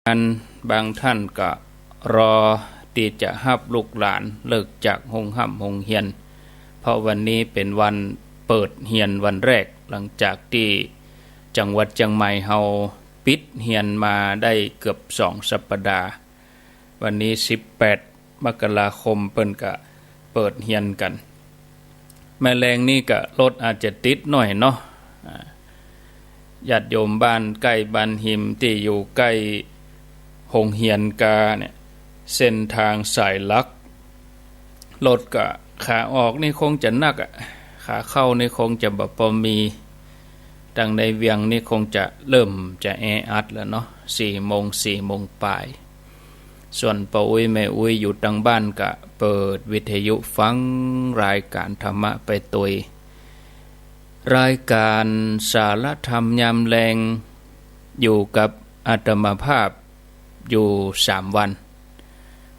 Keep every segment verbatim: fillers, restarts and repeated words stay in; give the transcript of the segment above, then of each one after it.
านบางท่านก็รอตี้จะฮับลูกหลานเลิกจากโฮงฮ่ำโฮงเฮียน เพราะวันนี้เป๋นวันเปิดเฮียนวันแรก หลังจากตี้จังหวัดเจียงใหม่เฮาปิดเฮียนมาได้เกือบสองสัปดาห์ วันนี้สิบแปดมกราคมเปิ้นก็เปิดเฮียนกั๋น แม่แลงนี้ก็รถอาจจะติดหน้อยเนาะ อ่า ญาติโยมบ้านใก้บ้านฮิมตี้อยู่ใก้โฮงเฮียนกาเนี่ย เส้นตางสายหลัก รถก็ขาออกนี่คงจะหนักอะ ขาเข้านี่คงจะบ่ปอมี ตังในเวียงนี่คงจะเริ่มจะแออัดแล้วเนาะ สี่โมง สี่โมงปลาย ส่วนป้ออุ๊ยแม่อุ๊ยอยู่ตังบ้านก็เปิดวิทยุฟังรายก๋านธรรมะไปตวย รายก๋านสารธรรมยามแลง อยู่กับอาตมาภาพอยู่สามวัน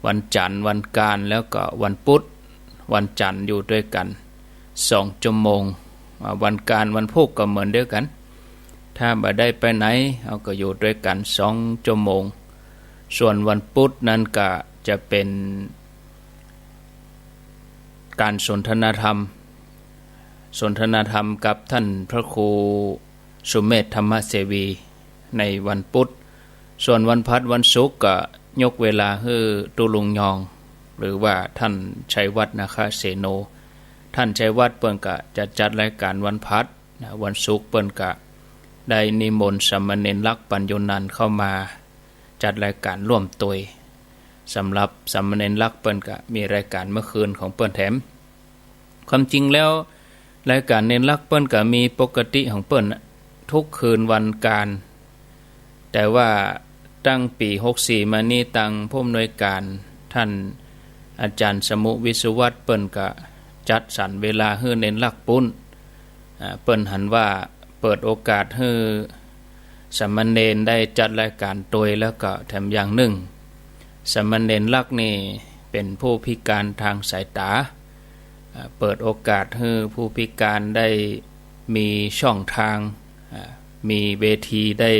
วันจั๋นทร์ วันอังคาร แล้วก็วันพุธ วันจั๋นทร์อยู่ตวยกั๋นสองชั่วโมง อ่า วันอังคาร วันพุธก็เหมือนเดียวกั๋น ถ้าบ่ได้ไปไหน เฮาก็อยู่ตวยกั๋นสองชั่วโมง ส่วนวันพุธนั้นก็จะเป๋นก๋านสนทนาธรรม สนทนาธรรมกับท่านพระครูสุเมธธรรมเสวี ในวันพุธ ส่วนวันพฤหัส วันศุกร์ก็ยกเวลาหื้อตุ๊ลุงยอง หรือว่าท่านชัยวัฒน์ นาคเสโน ท่านชัยวัฒน์เปิ้นก็จะจัดรายก๋านวันพฤหัสนะ วันศุกร์เปิ้นก็ได้นิมนต์สามเณรลักษณ์ ปัญโญนันท์ เข้ามาจัดรายก๋านร่วมตวย สำหรับสามเณรลักษณ์เปิ้นก็มีรายก๋านเมื่อคืนของเปิ้นแถม ความจริงแล้วรายก๋านเณรลักษณ์เปิ้นก็มีปกติของเปิ้นน่ะ ทุกคืนวันอังคาร แต่ว่าตั้งปี๋หกสี่มานี้ ตางผู้อำนวยก๋านท่านอาจ๋ารย์สมุห์ วิศวัฒน์ เปิ้นก็จัดสรรเวลาหื้อเณรลักษณ์ปู้น อ่า เปิ้นหันว่าเปิดโอกาสหื้อสามเณรได้จัดรายก๋านตวย แล้วก็แถมอย่างนึ่ง สามเณรลักษณ์นี่เป๋นผู้พิการตางสายต๋า อ่า เปิดโอกาสหื้อผู้พิการได้มีช่องตาง อ่า มีเวทีได้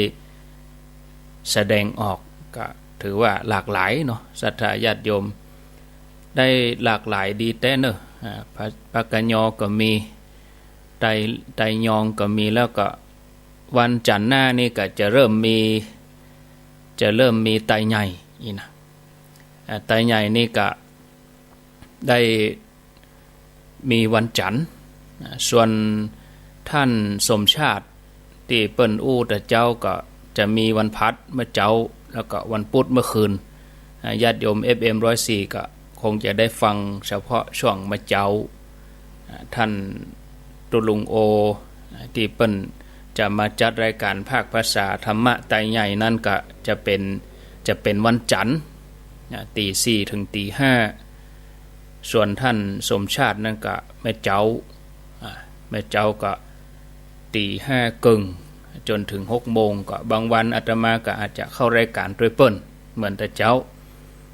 แสดงออก ก็ถือว่าหลากหลายเนาะ ศรัทธาญาติโยม ได้หลากหลายดีแต๊เนาะ อ่า ปากะยอก็มี ไต ไตยองก็มี แล้วก็วันจั๋นทร์หน้านี่ก็จะเริ่มมี จะเริ่มมีไตใหญ่อี้นะ อ่า ไตใหญ่นี่ก็ได้มีวันจั๋นทร์ อ่า ส่วนท่านสมชาติตี้เปิ้นอู้ตะเจ๊าก็จะมีวันพฤหัสเมื่อเจ๊า แล้วก็วันพุธเมื่อคืน อ่า ญาติโยม เอฟเอ็ม ร้อยสี่ ก็คงจะได้ฟังเฉพาะช่วงเมื่อเจ๊า อ่า ท่านตุ๊ลุงโอ อ่า ตี้เปิ้นจะมาจัดรายก๋านภาคภาษาธรรมะไตใหญ่นั้นก็จะเป๋น จะเป๋นวันจั๋นทร์ อ่า ตีสี่เถิงตีห้า ส่วนท่านสมชาตินั้นก็เมื่อเจ๊า อ่า เมื่อเจ๊าก็ ตีห้าเกิ่งจ๋นเถิงหกโมง ก็บางวันอาตมาก็อาจจะเข้ารายก๋านตวยเปิ้นเหมือนตะเจ๊า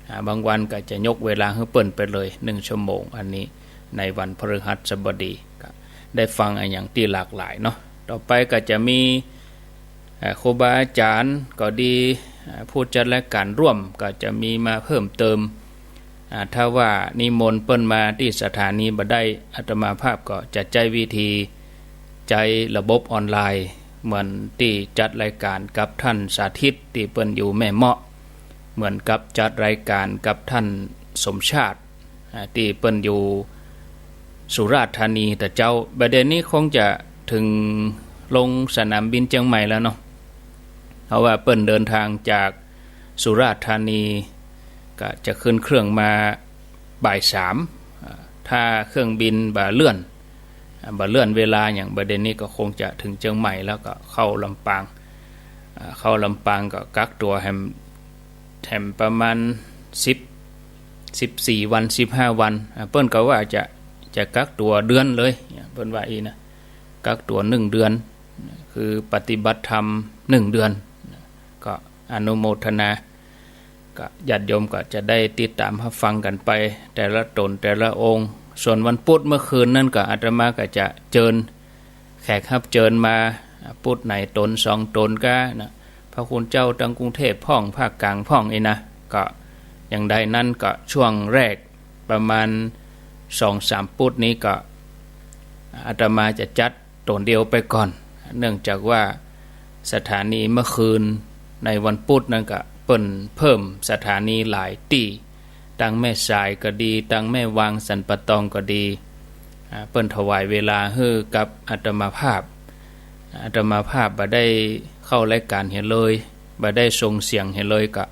อ่า บางวันก็จะยกเวลาหื้อเปิ้นไปเลยนึ่งชั่วโมง อันนี้ในวันพฤหัสบดี ก็ได้ฟังอะหยังตี้หลากหลายเนาะ ต่อไปก็จะมี อ่า ครูบาอาจ๋ารย์ก็ดี อ่า ผู้จัดรายก๋านร่วมก็จะมีมาเพิ่มเติม อ่า ถ้าว่านิมนต์เปิ้นมาตี้สถานีบ่ได้ อาตมาภาพก็จะใจ๊วิธี ใจ๊ระบบออนไลน์ เหมือนตี้จัดรายก๋านกับท่านสาธิตตี้เปิ้นอยู่แม่เมาะ เหมือนกับจัดรายก๋านกับท่านสมชาติ อ่า ตี้เปิ้นอยู่สุราษฎร์ธานีตะเจ๊า บ่าเดี่ยวนี้คงจะเถิงลงสนามบินเจียงใหม่แล้วเนาะ เพราะว่าเปิ้นเดินตางจากสุราษฎร์ธานี ก็จะขึ้นเครื่องมาบ่ายสาม อ่า ถ้าเครื่องบินบ่าเลื่อน อ่า บ่าเลื่อนเวลาหยัง บ่าเดี่ยวนี้ก็คงจะเถิงเจียงใหม่แล้วก็เข้าลำปาง อ่า เข้าลำปางก็กักตั๋วแหม แหมประมาณสิบ สิบสี่วัน สิบห้าวัน อ่า เปิ้นก็ว่าจะ จะกักตั๋วเดือนเลย เปิ้นว่าอี้นะ กักตั๋วนึ่งเดือน คือปฏิบัติธรรมนึ่งเดือน ก็อนุโมทนา ก็ญาติโยมก็จะได้ติดต๋ามฮับฟังกั๋นไป แต่ละต๋นแต่ละองค์ ส่วนวันพุธเมื่อคืนนั้นก็อาตมาก็จะเจิญแขกฮับเจิญมา พุธไหนต๋นสองต๋นก็นะ พ พระคุณเจ้าตังกรุงเทพพ่อง ภาคกลางพ่องอี้นะ ก็อย่างใดนั้นก็ช่วงแรกประมาณสองสามปุ๊ดนี้ก็อาตมาจะจัดต๋นเดียวไปก่อน เนื่องจากว่าสถานีเมื่อคืนในวันปุ๊ดนั้นก็เปิ้นเพิ่มสถานีหลายตี้ ตังแม่สายก็ดี ตังแม่วางสันป่าตองก็ดี อ่า เปิ้นถวายเวลาหื้อกับอาตมาภาพ อาตมาภาพบ่ได้เข้ารายก๋านเหียเลย บ่ได้ส่งเสียงเหียเลย ก็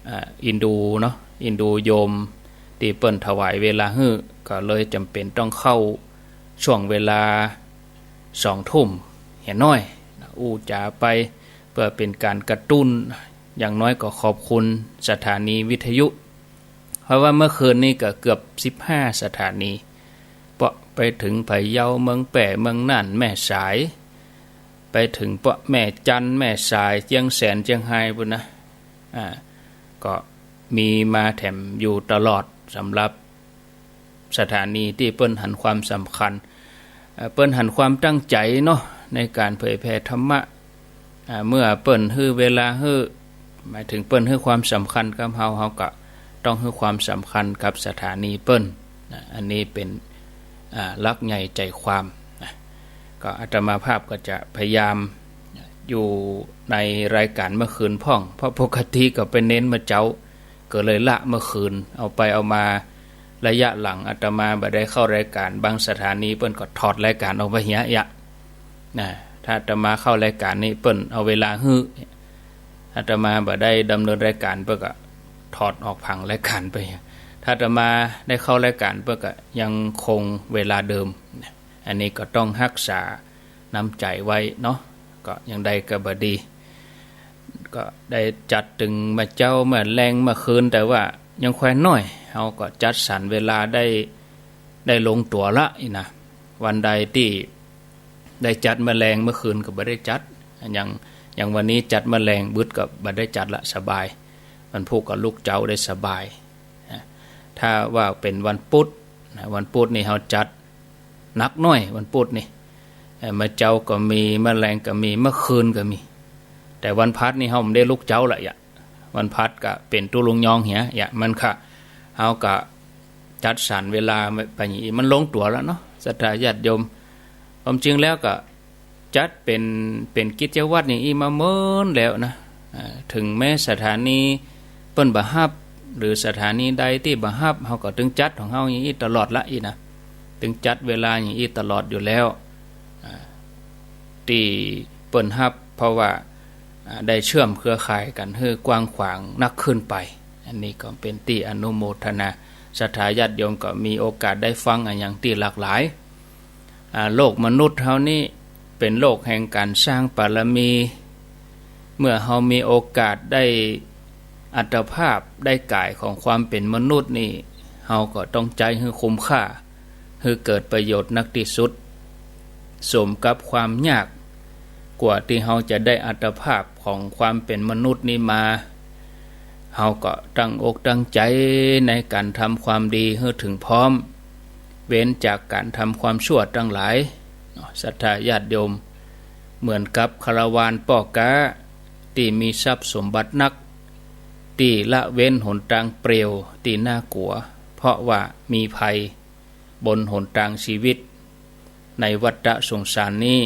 อ่า เอ็นดูเนาะ เอ็นดูโยมตี้เปิ้นถวายเวลาหื้อ ก็เลยจ๋ำเป๋นต้องเข้าช่วงเวลาสองทุ่มเหียน้อยนะ อู้จ๋าไปเปื้อเป๋นก๋านกระตุ้น อย่างน้อยก็ขอบคุณสถานีวิทยุ เพราะว่าเมื่อคืนนี้ก็เกือบสิบห้าสถานี เปาะไปเถิงพะเยา เมืองแป้ เมืองน่าน แม่สาย ไปเถิงเปาะแม่จันทน์ แม่สาย เจียงแสน เจียงฮายปู้นนะ อ่า ก็มีมาแถมอยู่ตลอด สำหรับสถานีตี้เปิ้นหันความสำคัญ เอ่อ เปิ้นหันความตั้งใจ๋เนาะ ในก๋านเผยแผ่ธรรมะ อ่า เมื่อเปิ้นหื้อเวลาหื้อ หมายเถิงเปิ้นหื้อความสำคัญกับเฮา เฮาก็ต้องหื้อความสำคัญกับสถานีเปิ้นนะ อันนี้เป๋น อ่า หลักใหญ่ใจ๋ความนะ ก็อาตมาภาพก็จะพยายามอยู่ในรายก๋านเมื่อคืนพ่อง เพราะปกติก็ไปเน้นเมื่อเจ๊า ก็เลยละเมื่อคืน เอาไปเอามาระยะหลังอาตมาบ่ได้เข้ารายก๋าน บางสถานีเปิ้นก็ถอดรายก๋านออกไปเหียอะ นะ ถ้าอาตมาเข้ารายก๋านนี่เปิ้นเอาเวลาหื้อ อาตมาบ่ได้ดำเนินรายก๋านเปิ้นก็ถอดออกผังรายก๋านไป ถ้าอาตมาได้เข้ารายก๋านเปิ้นก็ยังคงเวลาเดิมนะ อันนี้ก็ต้องฮักษาน้ำใจ๋ไว้เนาะ ก็อย่างใดก็บ่ดี ก็ได้จัดเถิงเมื่อเจ๊า เมื่อแลง เมื่อคืน แต่ว่ายังแควนน้อย เฮาก็จัดสรรเวลาได้ ได้ลงตั๋วละอี้นะ วันใดตี้ได้จัดเมื่อแลง เมื่อคืนก็บ่ได้จัด อย่าง อย่างวันนี้จัดเมื่อแลงบึดก็บ่ได้จัดละ สบาย วันพูกก็ลุกเจ๊าได้สบายนะ ถ้าว่าเป๋นวันปุ๊ดนะ วันปุ๊ดนี่เฮาจัดหนักน้อย วันปุ๊ดนี่ เอ่อ เมื่อเจ๊าก็มี เมื่อแลงก็มี เมื่อคืนก็มี แต่วันพัดนี่เฮาบ่ได้ลุกเจ๊าละยะ วันพัดก็เป๋นตุ๊ลุงยองเหีย ยะ มันก็ เฮาก็จัดสรรเวลาไปอย่างอี้ มันลงตั๋วแล้วเนาะ ศรัทธาญาติโยม ความจริงแล้วก็จัดเป๋น เป๋นกิจวัตรอย่างอี้มาเมินแล้วนะ อ่า เถิงแม้สถานีเปิ้นบ่ฮับ หรือสถานีใดตี้บ่ฮับ เฮาก็ตึงจัดของเฮาอย่างอี้ตลอดละอี้นะ ตึงจัดเวลาอย่างอี้ตลอดอยู่แล้ว อ่า ตี้เปิ้นฮับ เพราะว่า อ่า ได้เชื่อมเครือข่ายกั๋นหื้อกว้างขวางนักขึ้นไป อันนี้ก็เป๋นตี้อนุโมทนา ศรัทธาญาติโยมก็มีโอกาสได้ฟังอะหยังตี้หลากหลาย อ่า โลกมนุษย์เฮานี่เป๋นโลกแห่งก๋านสร้างบารมี เมื่อเฮามีโอกาสได้อัตภาพ ได้ก๋ายของความเป๋นมนุษย์นี่ เฮาก็ต้องใจ๊หื้อคุ้มค่า หื้อเกิดประโยชน์นักตี้สุด สมกับความยาก กว่าตี้เฮาจะได้อัตภาพของความเป๋นมนุษย์นี้มา เฮาก็ตั้งอกตั้งใจ๋ในก๋านทำความดีหื้อเถิงพร้อม เว้นจากก๋านทำความชั่วตังหลาย ศรัทธาญาติโยม เหมือนกับคารวาลป้อก๊า ตี้มีทรัพย์สมบัตินัก ตี้ละเว้นหนตางเปลี่ยวตี้น่ากลัว เพราะว่ามีภัย บนหนตางชีวิต ในวัฏฏะสงสารนี้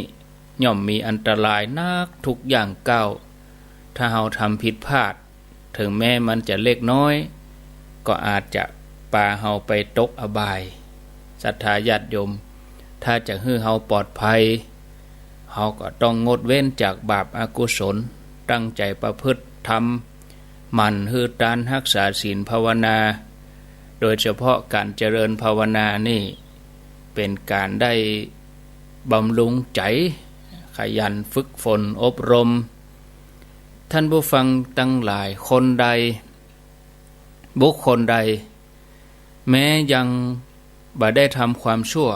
ย่อมมีอันตรายนักทุกย่างก้าว ถ้าเฮาทำผิดพลาด เถิงแม้มันจะเล็กน้อย ก็อาจจะปาเฮาไปตกอบาย ศรัทธาญาติโยม ถ้าจะหื้อเฮาปลอดภัย เฮาก็ต้องงดเว้นจากบาปอกุศล ตั้งใจ๋ประพฤติธรรม หมั่นหื้อตาน ฮักษาศีล ภาวนา โดยเฉพาะก๋านเจริญภาวนานี่ เป๋นก๋านได้บำรุงใจ๋ ขยันฝึกฝนอบรม ท่านผู้ฟังตังหลาย คนใด บุคคลใด แม้ยังบ่ได้ทำความชั่ว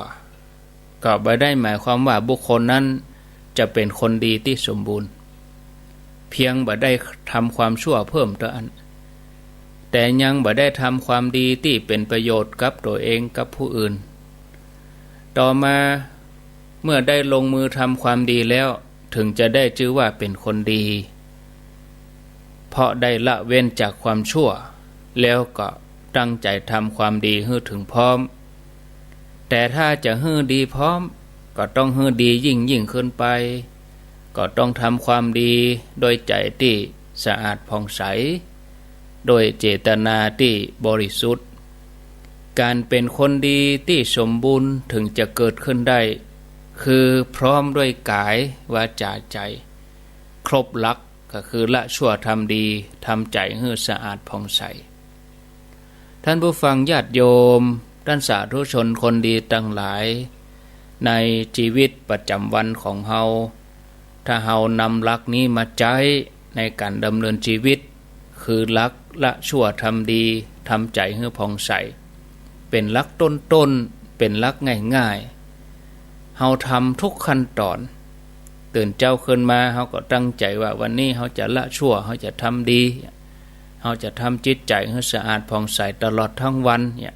ก็บ่ได้หมายความว่าบุคคลนั้นจะเป๋นคนดีตี้สมบูรณ์ เพียงบ่ได้ทำความชั่วเพิ่มเต้าอั้น แต่ยังบ่ได้ทำความดีตี้เป๋นประโยชน์กับตั๋วเองกับผู้อื่น ต่อมาเมื่อได้ลงมือทำความดีแล้ว เถิงจะได้จื้อว่าเป๋นคนดี เพราะได้ละเว้นจากความชั่ว แล้วก็ตั้งใจ๋ทำความดีหื้อเถิงพร้อม แต่ถ้าจะหื้อดีพร้อม ก็ต้องหื้อดียิ่งๆ ขึ้นไป ก็ต้องทำความดีด้วยใจ๋ตี้สะอาดผ่องใส ด้วยเจตนาตี้บริสุทธิ์ ก๋านเป๋นคนดีตี้สมบูรณ์เถิงจะเกิดขึ้นได้ คือพร้อมด้วยก๋าย วาจ๋า ใจ๋ ครบหลัก ก็คือละชั่วทำดี ทำใจ๋หื้อสะอาดผ่องใส ท่านผู้ฟังญาติโยม ต้านสาธุชนคนดีตังหลาย ในจีวิตประจ๋ำวันของเฮา ถ้าเฮานำหลักนี้มาใจ๊ในก๋านดำเนินจีวิต คือหลักละชั่วทำดี ทำใจ๋หื้อผ่องใส เป๋นหลักต้นๆ เป๋นหลักง่ายๆ เฮาทำทุกขั้นต๋อน ตื่นเจ๊าขึ้นมา เฮาก็ตั้งใจ๋ว่าวันนี้เฮาจะละชั่ว เฮาจะทำดี เฮาจะทำจิตใจ๋หื้อสะอาดผ่องใสตลอดทั้งวันเนี่ย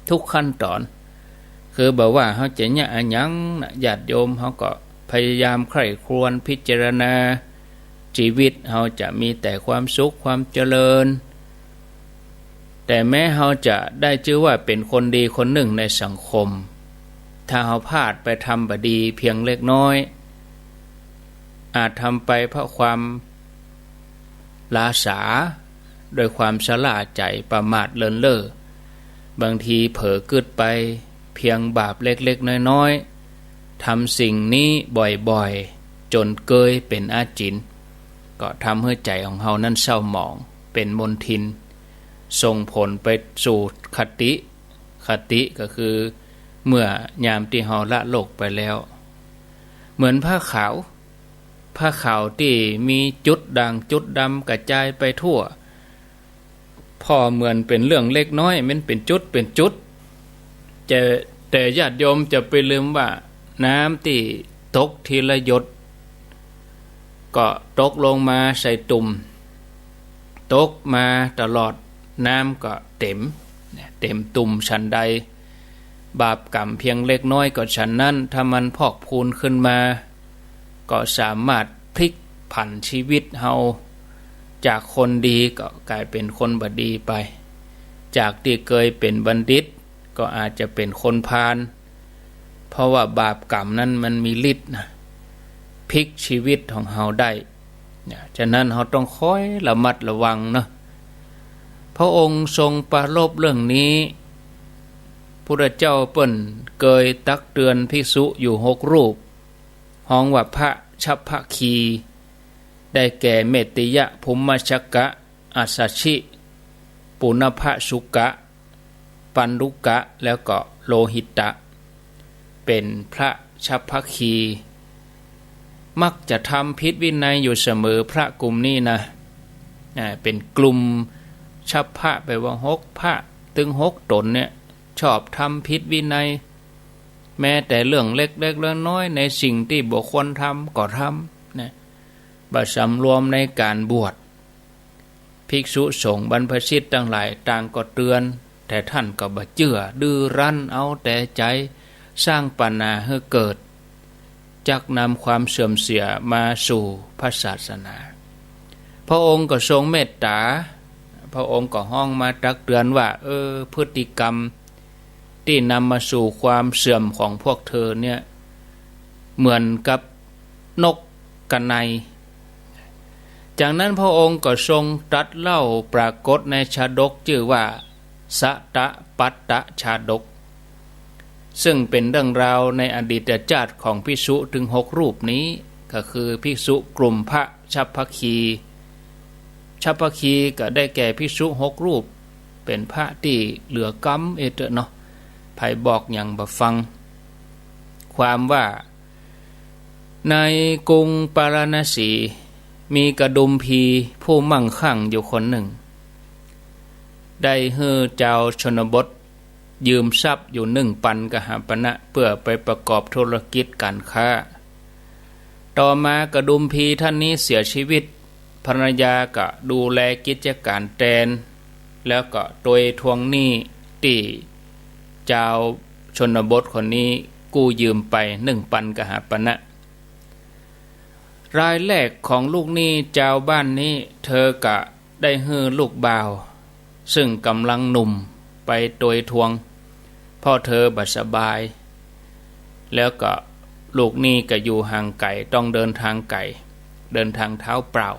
ทุกขั้นต๋อน คือบ่ว่าเฮาจะเยียะอะหยังนะ ญาติโยม เฮาก็พยายามใคร่ครวญพิจารณา จีวิตเฮาจะมีแต่ความสุขความเจริญ แต่แม้เฮาจะได้จื้อว่าเป๋นคนดีคนนึ่งในสังคม ถ้าเฮาพลาดไปทำบ่ดีเพียงเล็กน้อย อาจทำไปเพราะความหล้าสา ด้วยความชะล่าใจ๋ประมาทเลินเล่อ บางทีเผลอกึ๊ดไปเพียงบาปเล็กๆ น้อยๆ ทำสิ่งนี้บ่อยๆ จ๋นเกยเป๋นอาจิณ ก็ทำหื้อใจ๋ของเฮานั้นเศร้าหมอง เป๋นมลทิน ส่งผลไปสู่คติ คติก็คือเมื่อยามตี้เฮาละโลกไปแล้ว เหมือนผ้าขาว ผ้าขาวตี้มีจุดด่างจุดดำกระจายไปทั่ว ผ่อเหมือนเป๋นเรื่องเล็กน้อย มันเป๋นจุดเป๋นจุด แต่ แต่ญาติโยมจะไปลืมว่าน้ำตี้ตกทีละหยด ก็ตกลงมาใส่ตุ่ม ตกมาตลอด น้ำก็เต๋ม เต๋มตุ่มฉันใด บาปกรรมเพียงเล็กน้อยก็ฉันนั้น ถ้ามันพอกพูนขึ้นมา ก็สามารถพลิกผันจีวิตเฮา จากคนดีก็ก๋ายเป๋นคนบ่ดีไป จากตี้เกยเป๋นบัณฑิต ก็อาจจะเป๋นคนพาล เพราะว่าบาปกรรมนั้นมันมีฤทธิ์นะ พลิกจีวิตของเฮาได้ เนี่ย ฉะนั้นเฮาต้องคอยระมัดระวังเนาะ พระองค์ทรงปรารภเรื่องนี้ พุทธเจ้าเปิ้นเกยตักเตือนภิกษุอยู่หกรูป ฮ้องว่าพระฉัพพคี ได้แก่เมตติยะภุมมชกะ อัสสชิ ปุณพสุกะ ปันลุกะ แล้วก็โลหิตะ เป๋นพระฉัพพคี มักจะทำผิดวินัยอยู่เสมอ พระกลุ่มนี้นะ อ่า เป๋นกลุ่มฉัพพะ แปลว่าหกพระ ตึงหกต๋นเนี่ย ชอบทำผิดวินัย แม้แต่เรื่องเล็กๆ น้อยๆ ในสิ่งตี้บ่ควรทำก็ทำนะ บ่สำรวมในก๋านบวช ภิกษุสงฆ์บรรพชิตตังหลายต่างก็เตือน แต่ต้านก็บ่เจื้อ ดื้อรั้นเอาแต่ใจ๋ สร้างปัญหาหื้อเกิด จักนำความเสื่อมเสียมาสู่พระศาสนา พระองค์ก็ทรงเมตตา พระองค์ก็ฮ้องมาตักเตือนว่า เออ พฤติกรรมตี้นำมาสู่ความเสื่อมของพวกเธอเนี่ย เหมือนกับนกกระไน จากนั้นพระองค์ก็ทรงตรัสเล่าปรากฏในชาดกจื้อว่า สตปัตตชาดก ซึ่งเป๋นเรื่องราวในอดีตจาติของภิกษุถึงหกรูปนี้ ก็คือภิกษุกลุ่มพระฉัพพคี ฉัพพคีก็ได้แก่ภิกษุหกรูป เป๋นพระตี้เหลือก๋ำเอเต๊อะเนาะ ใผบอกหยังบ่ฟัง ความว่า ในกรุงปาราณสี มีกดุมพีผู้มั่งคั่งอยู่คนนึ่ง ได้หื้อจาวชนบทยืมทรัพย์อยู่นึ่งปันกหปณะ เปื้อไปประกอบธุรกิจก๋านค้า ต่อมากดุมพีท่านนี้เสียชีวิต ภรรยาก็ดูแลกิจก๋านแตน แล้วก็ตวยทวงหนี้ตี้จาวชนบทคนนี้กู้ยืมไปนึ่งปันกหปณะ รายแรกของลูกหนี้จาวบ้านนี้ เธอก็ได้หื้อลูกบ่าว ซึ่งก่ำลังหนุ่มไปตวยทวง เพราะเธอบ่สบาย แล้วก็ลูกหนี้ก็อยู่ห่างไก๋ ต้องเดินทางไก๋ เดินทางเท้าเปล่า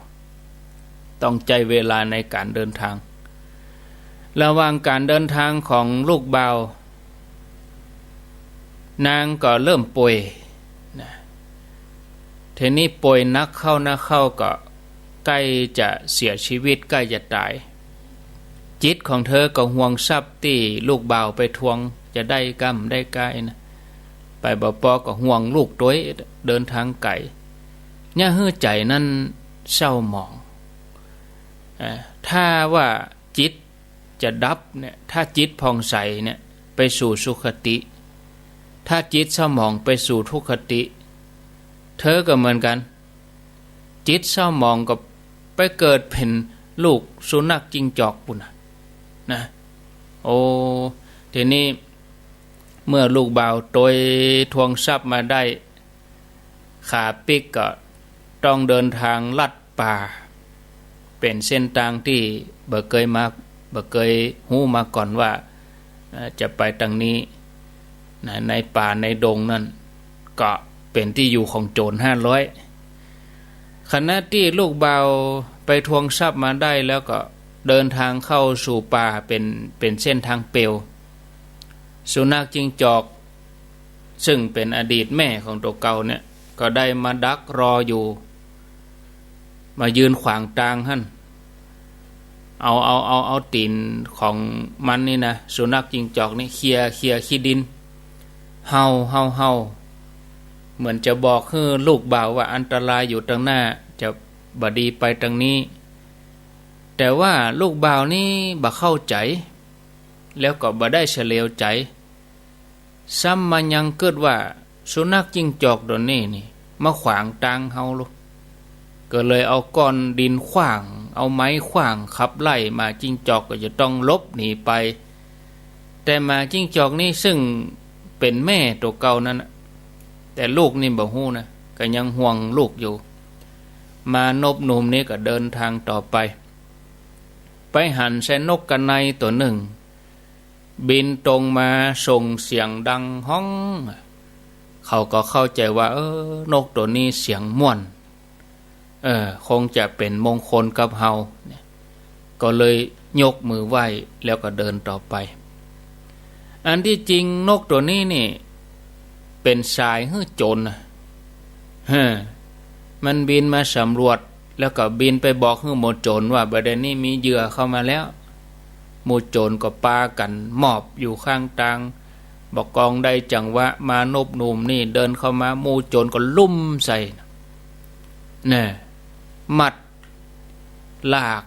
ต้องใจ๊เวลาในก๋านเดินทาง ระหว่างก๋านเดินทางของลูกบ่าว นางก็เริ่มป่วยนะ ทีนี้ป่วยหนักเข้าหนักเข้าก็ใก้จะเสียชีวิต ใก้จะต๋าย จิตของเธอก็ห่วงทรัพย์ตี้ลูกบ่าวไปทวง จะได้ก้ำได้ก้ายนะ ไปบ่ปอก็ห่วงลูกตวย เดินทางไก๋ เยียะหื้อใจ๋นั้นเศร้าหมอง อ่า ถ้าว่าจิตจะดับเนี่ย ถ้าจิตผ่องใสเนี่ย ไปสู่สุคติ ถ้าจิตเศร้าหมองไปสู่ทุคติ เธอก็เหมือนกั๋น จิตเศร้าหมองก็ไปเกิดเป๋นลูกสุนัขจิ้งจอกปู้นน่ะ นะ โอ้ ทีนี้เมื่อลูกบ่าวตวยทวงทรัพย์มาได้ ขาปิ๊กก็ต้องเดินทางลัดป่า เป๋นเส้นตางตี้บ่เกยมา บ่เกยฮู้มาก่อนว่า เอ่อ จะไปตางนี้นะ ในป่าในดงนั้น ก็เป๋นตี้อยู่ของโจ๋รห้าร้อย ขณะตี้ลูกบ่าวไปทวงทรัพย์มาได้แล้วก็เดินทางเข้าสู่ป่า เป๋น เป๋นเส้นตางเปลี่ยว สุนัขจิ้งจอก ซึ่งเป๋นอดีตแม่ของตั๋วเก่าเนี่ย ก็ได้มาดักรออยู่ มายืนขวางตางหั้น เอา เอา เอา เอาตี๋นของมันนี่นะ สุนัขจิ้งจอกนี่เขี่ย เขี่ยขี้ดิน เห่า เห่า เห่า เหมือนจะบอกหื้อลูกบ่าวว่าอันตรายอยู่ตางหน้า จะบ่ดีไปตางนี้ แต่ว่าลูกบ่าวนี่บ่เข้าใจ๋ แล้วก็บ่ได้เฉลียวใจ๋ ซ้ำมายังกึ๊ดว่าสุนัขจิ้งจอกตั๋วนี้นี่มาขวางตางเฮาลูก ก็เลยเอาก้อนดินขว้าง เอาไม้ขว้างขับไล่หมาจิ้งจอกก็จะต้องหลบหนีไป แต่หมาจิ้งจอกนี่ซึ่งเป๋นแม่ตั๋วเก่านั้นน่ะ แต่ลูกนี่บ่ฮู้นะ ก็ยังห่วงลูกอยู่ มานพหนุ่มนี่ก็เดินทางต่อไป ไปหันใส่นกกระไนตั๋วนึ่ง บินตรงมาส่งเสียงดังฮ้อง เขาก็เข้าใจ๋ว่า เออ นกตั๋วนี้เสียงม่วน เออ คงจะเป๋นมงคลกับเฮาเนี่ย ก็เลยยกมือไหว้แล้วก็เดินต่อไป อันตี้จริงนกตั๋วนี้นี่เป๋นสายหื้อโจ๋รนะ เฮ้อ มันบินมาสำรวจ แล้วก็บินไปบอกหื้อหมู่โจ๋รว่าบ่าเดี่ยวนี้มีเหยื่อเข้ามาแล้ว หมู่โจ๋รก็ปากั๋นหมอบอยู่ข้างตาง บ่กองได้จังหวะ มานพหนุ่มนี่เดินเข้ามา หมู่โจ๋รก็ลุ่มใส่ แน่ หมัด ลาก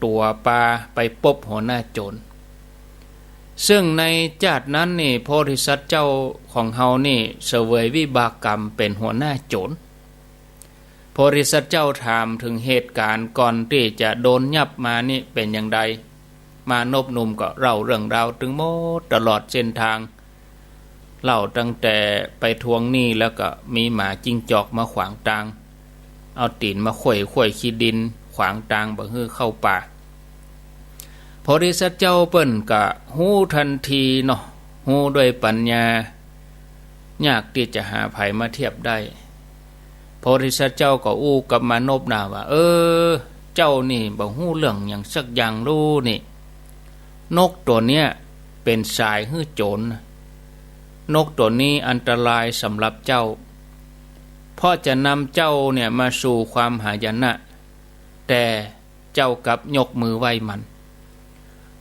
ตั๋วปาไปปบหัวหน้าโจ๋ร ซึ่งในจาตินั้นนี่ โพธิสัตว์เจ้าของเฮานี่เสวยวิบากกรรมเป๋นหัวหน้าโจ๋ร โพธิสัตว์เจ้าถามเถิงเหตุก๋ารณ์ก่อนตี้จะโดนยับมานี่เป๋นอย่างใด มานพหนุ่มก็เล่าเรื่องราวตึงหมดตลอดเส้นตาง เล่าตั้งแต่ไปทวงหนี้แล้วก็มีหมาจิ้งจอกมาขวางตาง เอาตี๋นมาข่วยข่วยขี้ดินขวางตางบ่หื้อเข้าป่า โพธิสัตว์เจ้าเปิ้นก็ฮู้ตันทีเนาะ ฮู้ด้วยปัญญา ยากตี้จะหาใผมาเทียบได้ โพธิสัตว์เจ้าก็อู้กับมานพนาว่า เออ เจ้านี่บ่ฮู้เรื่องหยังสักอย่างลู้นี่ นกตั๋วเนี้ยเป๋นสายหื้อโจ๋ร นกตั๋วนี้อันตรายสำหรับเจ้า เพราะจะนำเจ้าเนี่ยมาสู่ความหายนะ แต่เจ้ากลับยกมือไหว้มัน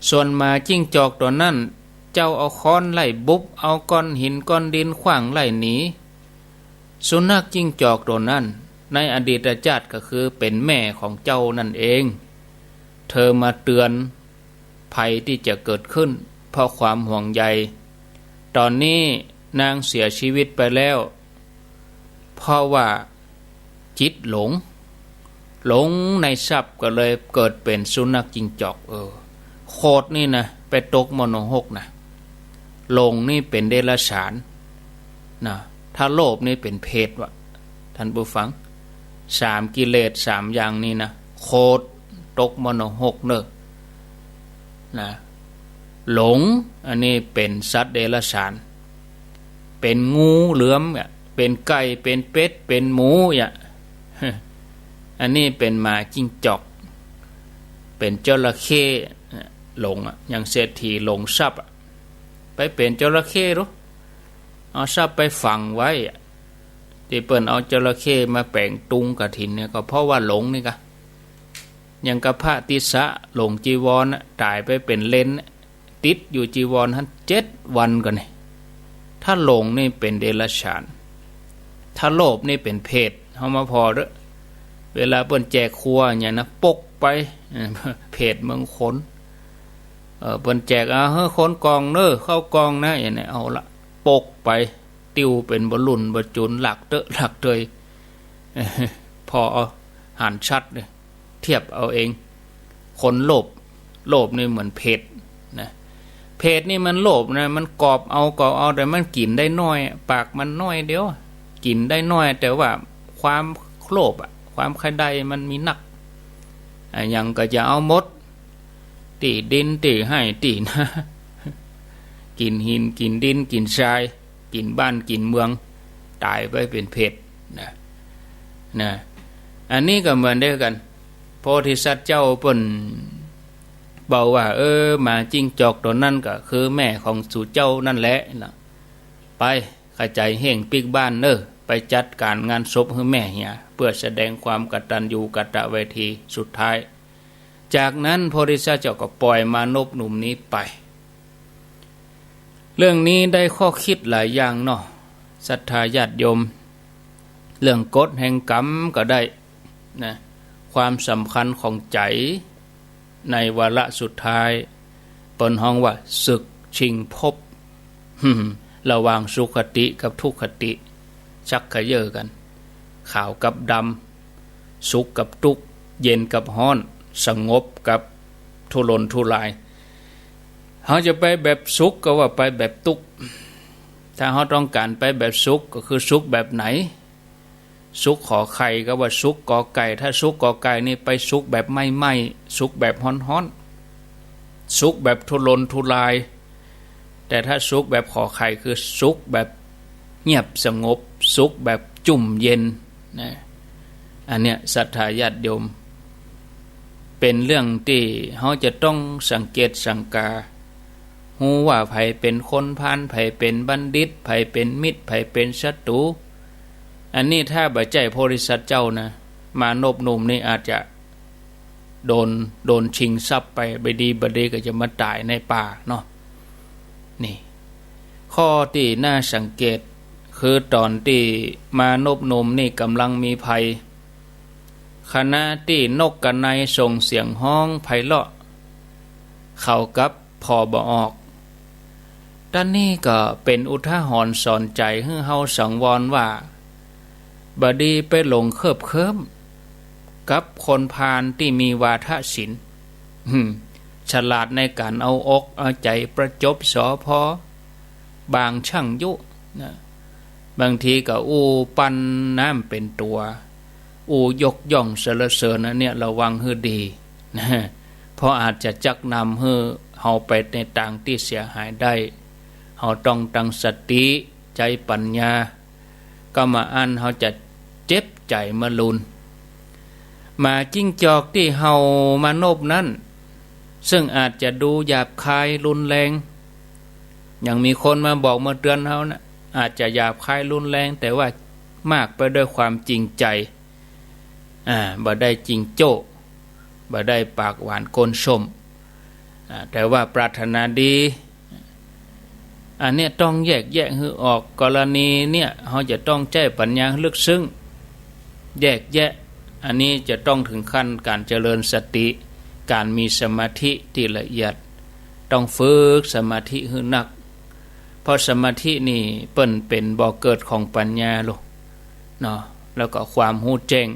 ส่วนหมาจิ้งจอกตั๋วนั้น เจ้าเอาค้อนไล่บุบ เอาก้อนหินก้อนดินขว้างไล่หนี สุนัขจิ้งจอกตั๋วนั้น ในอดีตจาติก็คือเป๋นแม่ของเจ้านั่นเอง เธอมาเตือนภัยตี้จะเกิดขึ้น เพราะความห่วงใย ต๋อนนี้นางเสียชีวิตไปแล้ว เพราะว่าจิตหลง หลงในทรัพย์ก็เลยเกิดเป๋นสุนัขจิ้งจอก เออ โขดนี่นะ ไปตกมนหกนะ หลงนี่เป๋นเดรัจฉานนะ ถ้าโลภนี่เป๋นเปรตวะ ท่านผู้ฟัง สามกิเลสสามอย่างนี้นะ โคตรตกมรณะหกเน่อ นะ หลง อันนี้เป๋นสัตว์เดรัจฉาน เป๋นงูเหลือมอะ เป๋นไก่ เป๋นเป็ด เป๋นหมูอะ อันนี้เป๋นหมาจิ้งจอก เป๋นจระเข้อะ หลงอะ อย่างเศรษฐีหลงทรัพย์อะ ไปเป๋นจระเข้ดู เอาทรัพย์ไปฝังไว้อะ ตี้เปิ้นเอาจระเข้มาแป๋งตุงกฐินเนี่ย ก็เพราะว่าหลงนี่กะ อย่างกับพระติสสะหลงจีวรน่ะ ต๋ายไปเป๋นเลนน่ะ ติดอยู่จีวรหั้นเจ็ดวันก่อนี่ ถ้าหลงนี่เป๋นเดรัจฉาน ถ้าโลภนี่เป๋นเปรต เฮามาผ่อเต๊อะ เวลาเปิ้นแจกครัวเนี่ยนะ ปกไป เปรตเมืองคน เออ เปิ้นแจก เอา เฮ้อ คนกล่องเน่อ เข้ากล่องนะ อย่างนี้ เอาละ ปกไป ติ้วเป๋นบ่ลุ่นบ่จุน หลักเต๊อะ หลักเตย ผ่อเอา หันชัดเลย เทียบเอาเอง คนโลภ โลภนี่เหมือนเปรตนะ เปรตนี่มันโลภนะ มันกอบเอา กอบเอา แต่มันกิ๋นได้น้อย ปากมันน้อยเดียว กิ๋นได้น้อย แต่ว่าความโลภอะ ความใค่ได้มันมีนัก อะหยังก็จะเอาหมด ตี้ดิน ตี้ไฮ่ ตี้นา กิ๋นหิน กิ๋นดิน กิ๋นทราย กิ๋นบ้าน กิ๋นเมือง ต๋ายไปเป๋นเปรตนะ นะ อันนี้ก็เหมือนเดียวกั๋น โพธิสัตว์เจ้าเปิ้นบอกว่า เออ หมาจิ้งจอกตั๋วนั้นก็คือแม่ของสูเจ้านั่นแหละนะ ไป ขะใจ๋เฮ่งปิ๊กบ้านเน่อ ไปจัดก๋านงานศพหื้อแม่เหีย เปื้อแสดงความกตัญญูกตเวที สุดท้าย จากนั้นโพธิสัตว์เจ้าก็ป่อยมานพหนุ่มนี้ไป เรื่องนี้ได้ข้อคิดหลายอย่างเนาะ ศรัทธาญาติโยม เรื่องกฎแห่งกรรมก็ได้นะ ความสำคัญของใจ๋ในวาระสุดท้าย เปิ้นฮ้องว่าศึกชิงภพ ระหว่างสุคติกับทุคติ ชักเขย่อกั๋น ขาวกับดำ สุขกับตุ๊กข์ เย็นกับฮ้อน สงบกับทุรนทุราย เฮาจะไปแบบสุขก็ว่าไปแบบตุ๊กข์ ถ้าเฮาต้องก๋านไปแบบสุขก็คือสุขแบบไหน สุขขอไข่ก็ว่าสุขกอไก่ ถ้าสุขกอไก่นี่ไปสุขแบบไหม้ๆ สุขแบบฮ้อนๆ สุขแบบทุรนทุราย แต่ถ้าสุขแบบขอไข่คือสุขแบบเงียบสงบ สุขแบบจุ่มเย็นนะ อันเนี้ยศรัทธาญาติโยม เป๋นเรื่องตี้เฮาจะต้องสังเกตสังกา ฮู้ว่าใผเป๋นคนพาล ใผเป๋นบัณฑิต ใผเป๋นมิตร ใผเป๋นศัตรู อันนี้ถ้าบ่ใจ้โพธิสัตว์เจ้านะ มานพหนุ่มนี่อาจจะโดน โดนชิงทรัพย์ไป บ่ดีบ่ดีก็จะมาต๋ายในป่าเนาะ นี่ ข้อตี้น่าสังเกต คือต๋อนตี้มานพหนุ่มนี่ก่ำลังมีภัย ขณะตี้นกกะไนส่งเสียงฮ้องไพเราะ เขากลับผ่อบ่ออก ต๋อนนี้ก็เป๋นอุทาหรณ์สอนใจ๋หื้อเฮาสังวรว่า บ่ดีไปหลงเคิบเคิ้มกับคนพาลตี้มีวาทศิลป์ อืม ฉลาดในก๋านเอาอกเอาใจ๋ประจบสอพอ บางช่างยุนะ บางทีก็อู้ปันน้ำเป๋นตั๋ว อู้ยกย่องสรรเสริญ อันเนี้ยระวังหื้อดีนะ เพราะอาจจะจักนำหื้อเฮาไปในตางตี้เสียหายได้ เฮาต้องตั้งสติ ใจ๊ปัญญา ก็บ่อั้นเฮาจะเจ็บใจ๋มะลุน หมาจิ้งจอกตี้เห่ามานพนั้น ซึ่งอาจจะดูหยาบคายรุนแรง อย่างมีคนมาบอกมาเตือนเฮานะ อาจจะหยาบคายรุนแรง แต่ว่ามากไปด้วยความจริงใจ๋ อ่า บ่ได้จิงโจ้ บ่ได้ปากหวานก้นส้ม อ่า แต่ว่าปรารถนาดี อันเนี้ยต้องแยกแยะหื้อออก กรณีเนี้ยเฮาจะต้องใจ๊ปัญญาลึกซึ้ง แยกแยะ อันนี้จะต้องถึงขั้นก๋านเจริญสติ ก๋านมีสมาธิตี้ละเอียด ต้องฝึกสมาธิหื้อนัก เพราะสมาธินี่เปิ้นเป๋นบ่อเกิดของปัญญาโลกเนาะ แล้วก็ความฮู้แจ้ง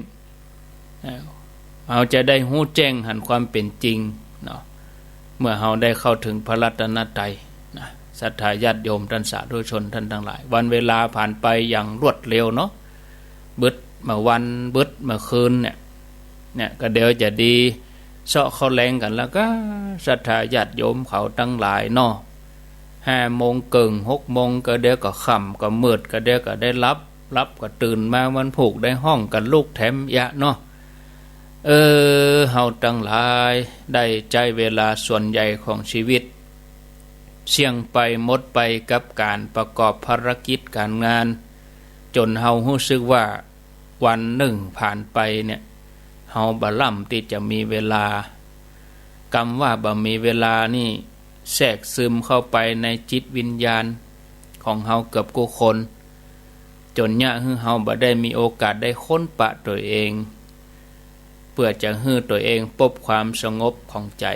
เอ่อ เฮาจะได้ฮู้แจ้งหันความเป๋นจริงเนาะ เมื่อเฮาได้เข้าถึงพระรัตนตรัยนะ ศรัทธาญาติโยมต้านสาธุชนต้านตังหลาย วันเวลาผ่านไปอย่างรวดเร็วเนาะ บึด เมื่อวันบึดเมื่อคืนเนี่ย เนี่ยก็เดี๋ยวจะดีเซาะเข้าแลงกั๋นแล้วก็ ศรัทธาญาติโยมเขาตังหลายเนาะ ห้าโมงเกิ่ง หกโมงก็เดี๋ยวก็ค่ำก็มืด ก็เดี๋ยวก็ได้หลับ หลับก็ตื่นมาวันพูกได้ฮ้องกั๋นลุกแถมเยียะเนาะ เออ เฮาตังหลายได้ใจ๊เวลาส่วนใหญ่ของชีวิต เสี้ยงไปหมดไปกับก๋านประกอบภารกิจก๋านงาน จ๋นเฮาฮู้สึกว่าวันนึ่งผ่านไปเนี่ย เฮาบ่ล่ำตี้จะมีเวลา กำว่าบ่มีเวลานี่แทรกซึมเข้าไปในจิตวิญญาณของเฮาเกือบกู้คน จ๋นเยียะหื้อเฮาบ่ได้มีโอกาสได้ค้นปะตั๋วเอง เปื้อจะหื้อตั๋วเองปบความสงบของใจ๋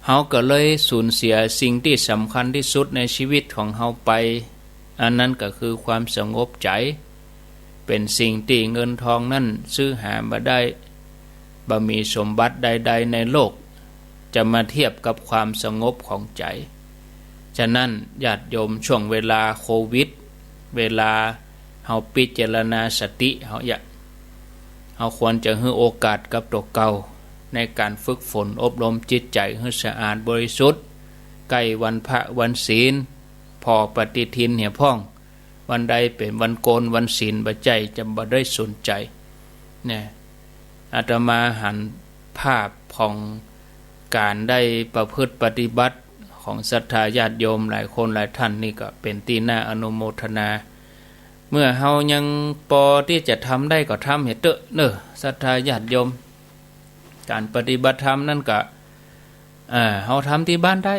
เฮาก็เลยสูญเสียสิ่งตี้สำคัญตี้สุดในชีวิตของเฮาไป อันนั้นก็คือความสงบใจ๋ เป๋นสิ่งตี้เงินทองนั้นซื้อหาบ่ได้ บ่มีสมบัติใดๆ ในโลก จะมาเทียบกับความสงบของใจ๋ ฉะนั้นญาติโยม ช่วงเวลาโควิด เวลาเฮาพิจารณาสติ เฮาอย่า เฮาควรจะหื้อโอกาสกับตั๋วเก่า ในก๋านฝึกฝนอบรมจิตใจ๋หื้อสะอาดบริสุทธิ์ ใก้วันพระวันศีล ผ่อปฏิทินเหียพ่อง วันใดเป๋นวันโกนวันศีลบ่ใจ้จะบ่ได้สนใจ๋ เนี่ย อาตมาหันภาพของก๋านได้ประพฤติปฏิบัติของศรัทธาญาติโยมหลายคนหลายท่านนี่ก็เป๋นตี้น่าอนุโมทนา เมื่อเฮายังปอตี้จะทำได้ก็ทำเหียเต๊อะเน่อ ศรัทธาญาติโยม ก๋านปฏิบัติธรรมนั้นก็ อ่า เฮาทำตี้บ้านได้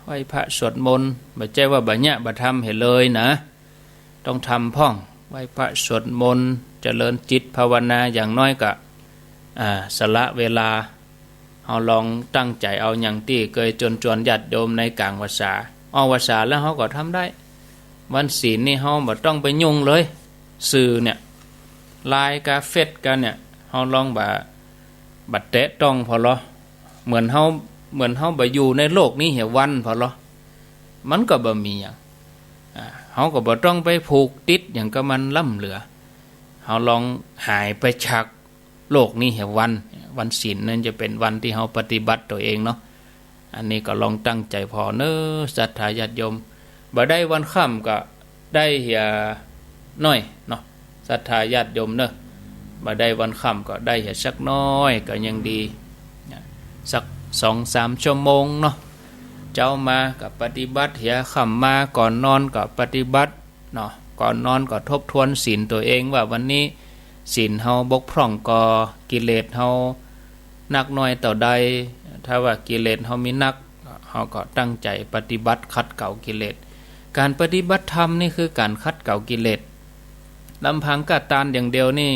ไหว้พระสวดมนต์ บ่ใจ้ว่าบ่เยียะบ่ทำเหียเลยนะ ต้องทำพ่อง ไหว้พระสวดมนต์ เจริญจิตภาวนา อย่างน้อยก็ อ่า สละเวลา เฮาลองตั้งใจ๋เอาอย่างตี้เกยจวนๆ ญาติโยมในก๋างพรรษา ออกพรรษาแล้วเฮาก็ทำได้ วันศีลนี่เฮาบ่ต้องไปยุ่งเลย สื่อเนี่ย ไลน์กา เฟซกาเนี่ย เฮาลองบ่ บ่แตะต้องผ่อลอ เหมือนเฮา เหมือนเฮาบ่อยู่ในโลกนี้เหียวันผ่อลอ มันก็บ่มีหยัง อ่า เฮาก็บ่ต้องไปผูกติดหยังกับมันล้ำเหลือ เฮาลองหายไปจากโลกนี้เหียวัน วันศีลนั้นจะเป๋นวันตี้เฮาปฏิบัติตั๋วเองเนาะ อันนี้ก็ลองตั้งใจ๋ผ่อเน่อ ศรัทธาญาติโยม บ่ได้วันค่ำก็ได้เหียน้อยเนาะ ศรัทธาญาติโยมเน่อ บ่ได้วันค่ำก็ได้เหียสักน้อยก็ยังดี สักสองสามชั่วโมงเนาะ เจ๊ามาก็ปฏิบัติเหีย ค่ำมาก่อนนอนก็ปฏิบัติเนาะ ก่อนนอนก็ทบทวนศีลตั๋วเองว่าวันนี้ศีลเฮาบกพร่องก่อ กิเลสเฮานักน้อยเต้าใด ถ้าว่ากิเลสเฮามีนัก เฮาก็ตั้งใจ๋ปฏิบัติขัดเกลากิเลส ก๋านปฏิบัติธรรมนี่คือก๋านขัดเกลากิเลส ลำพังก้าตานอย่างเดียวนี่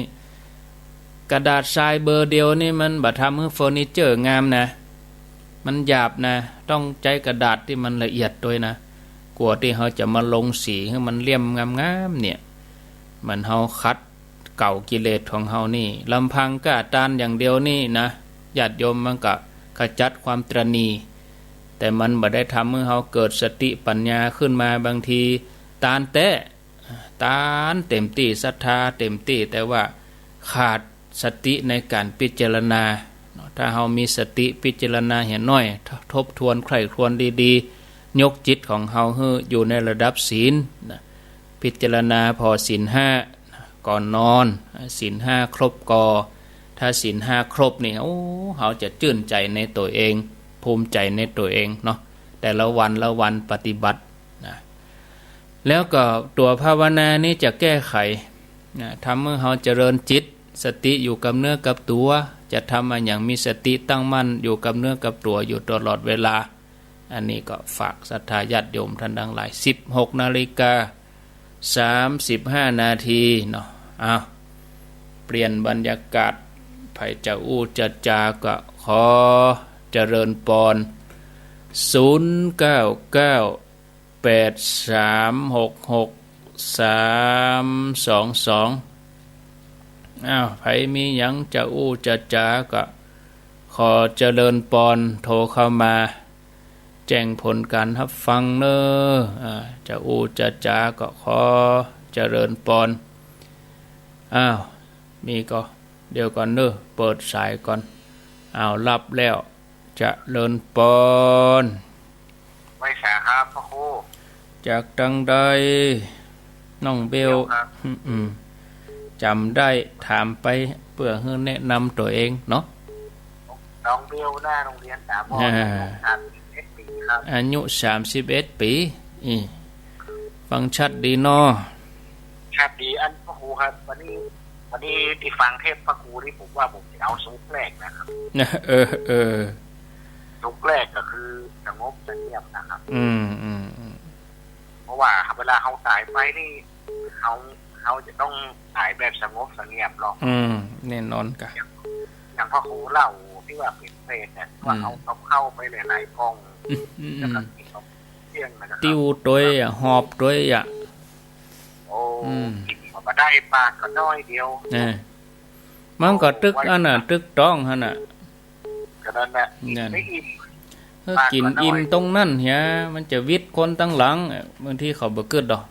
กระดาษทรายเบอร์เดียวนี่มันบ่ทำหื้อเฟอร์นิเจอร์งามนะ มันหยาบนะ ต้องใจ๊กระดาษตี้มันละเอียดตวยนะ กว่าตี้เฮาจะมาลงสีหื้อมันเลี่ยมงามๆ เนี่ย เหมือนเฮาขัดเกลากิเลสของเฮานี่ ลำพังก้าตานอย่างเดียวนี่นะ ญาติโยม มันก็ขจัดความตระหนี่ แต่มันบ่ได้ทำหื้อเฮาเกิดสติปัญญาขึ้นมา บางทีตานแต๊ ตานเต๋มตี้ ศรัทธาเต๋มตี้ แต่ว่าขาดสติในก๋านพิจารณาเนาะ ถ้าเฮามีสติพิจารณาเหียน้อย ทบทวนใคร่ครวญดีๆ ยกจิตของเฮาหื้ออยู่ในระดับศีลนะ พิจารณาผ่อศีลห้า ก่อนนอน ศีลห้าครบก่อ ถ้าศีลห้าครบนี่ โอ้ เฮาจะจื้นใจ๋ในตั๋วเอง ภูมิใจ๋ในตั๋วเองเนาะ แต่ละวันละวันปฏิบัตินะ แล้วก็ตั๋วภาวนานี้จะแก้ไขนะ ทำหื้อเฮาเจริญจิต สติอยู่กับเนื้อกับตั๋ว จะทำอะหยังมีสติตั้งมั่นอยู่กับเนื้อกับตั๋วอยู่ตลอดเวลา อันนี้ก็ฝากศรัทธาญาติโยมท่านทั้งหลาย สิบหกนาฬิกาสามสิบห้านาทีเนาะ อ้าว เปลี่ยนบรรยากาศ ใผจะอู้จะจาก็ขอเจริญปอน ศูนย์เก้าเก้า แปดสามหกหก สามสองสอง อ้าว ใผมีหยังจะอู้จะจาก็ขอเจริญปอน โทรเข้ามา แจ้งผลการฮับฟังเน่อ อ่า จะอู้จะจาก็ขอเจริญปอน อ้าว มีก่อ เดี๋ยวก่อนเน้อ เปิดสายก่อน อ้าว รับแล้ว เจริญปอน ไหว้สาครับพระครู จากตังใด น้องเบล เบลครับ อืม อืม จ๋ำได้ ถามไป เปื้อหื้อแนะนำตั๋วเองเนาะ น้องเบล หน้าโรงเรียนสามหม้อ อ่า อายุสามสิบเอ็ดปี๋ครับ อายุสามสิบเอ็ดปี๋ อี ฟังชัดดีเนาะ ชัดดี อันพระครูครับ วันนี้ วันนี้ตี้ฟังเทศน์พระครูนี่ ผมว่าผมจะเอาสุขแรกนะครับ เออ เออ สุขแรกก็คือสงบเสงี่ยมนะครับ อืม อืม อืม เพราะว่าเวลาเฮาต๋ายไปนี่ เฮา เฮาจะต้องต๋ายแบบสงบเสงี่ยมเนาะ อืม แน่นอนกะ อย่าง อย่างพระครูเล่าตี้ว่าเป๋นเปรตเนี่ย ว่า อืม เอากับข้าวไปหลายๆ กล่อง อืม อืม แล้วก็กิ๋นกับเที่ยงนะครับ ติ้วตวยอะ หอบตวยอะ โอ้ อืม กิ๋นก็บ่ได้ ปากก็น้อยเดียว เออ มันก็ตึก โอ้ อันน่ะ ตึกต๊องหั้นน่ะ ก็นั่นแหละ นั่น กิ๋นไม่อิ่ม เออ ปากก็น้อย กิ๋นอิ่มตรงนั้นเหีย มันจะวิดคนตังหลัง บางทีเขาบ่กึ๊ดดอก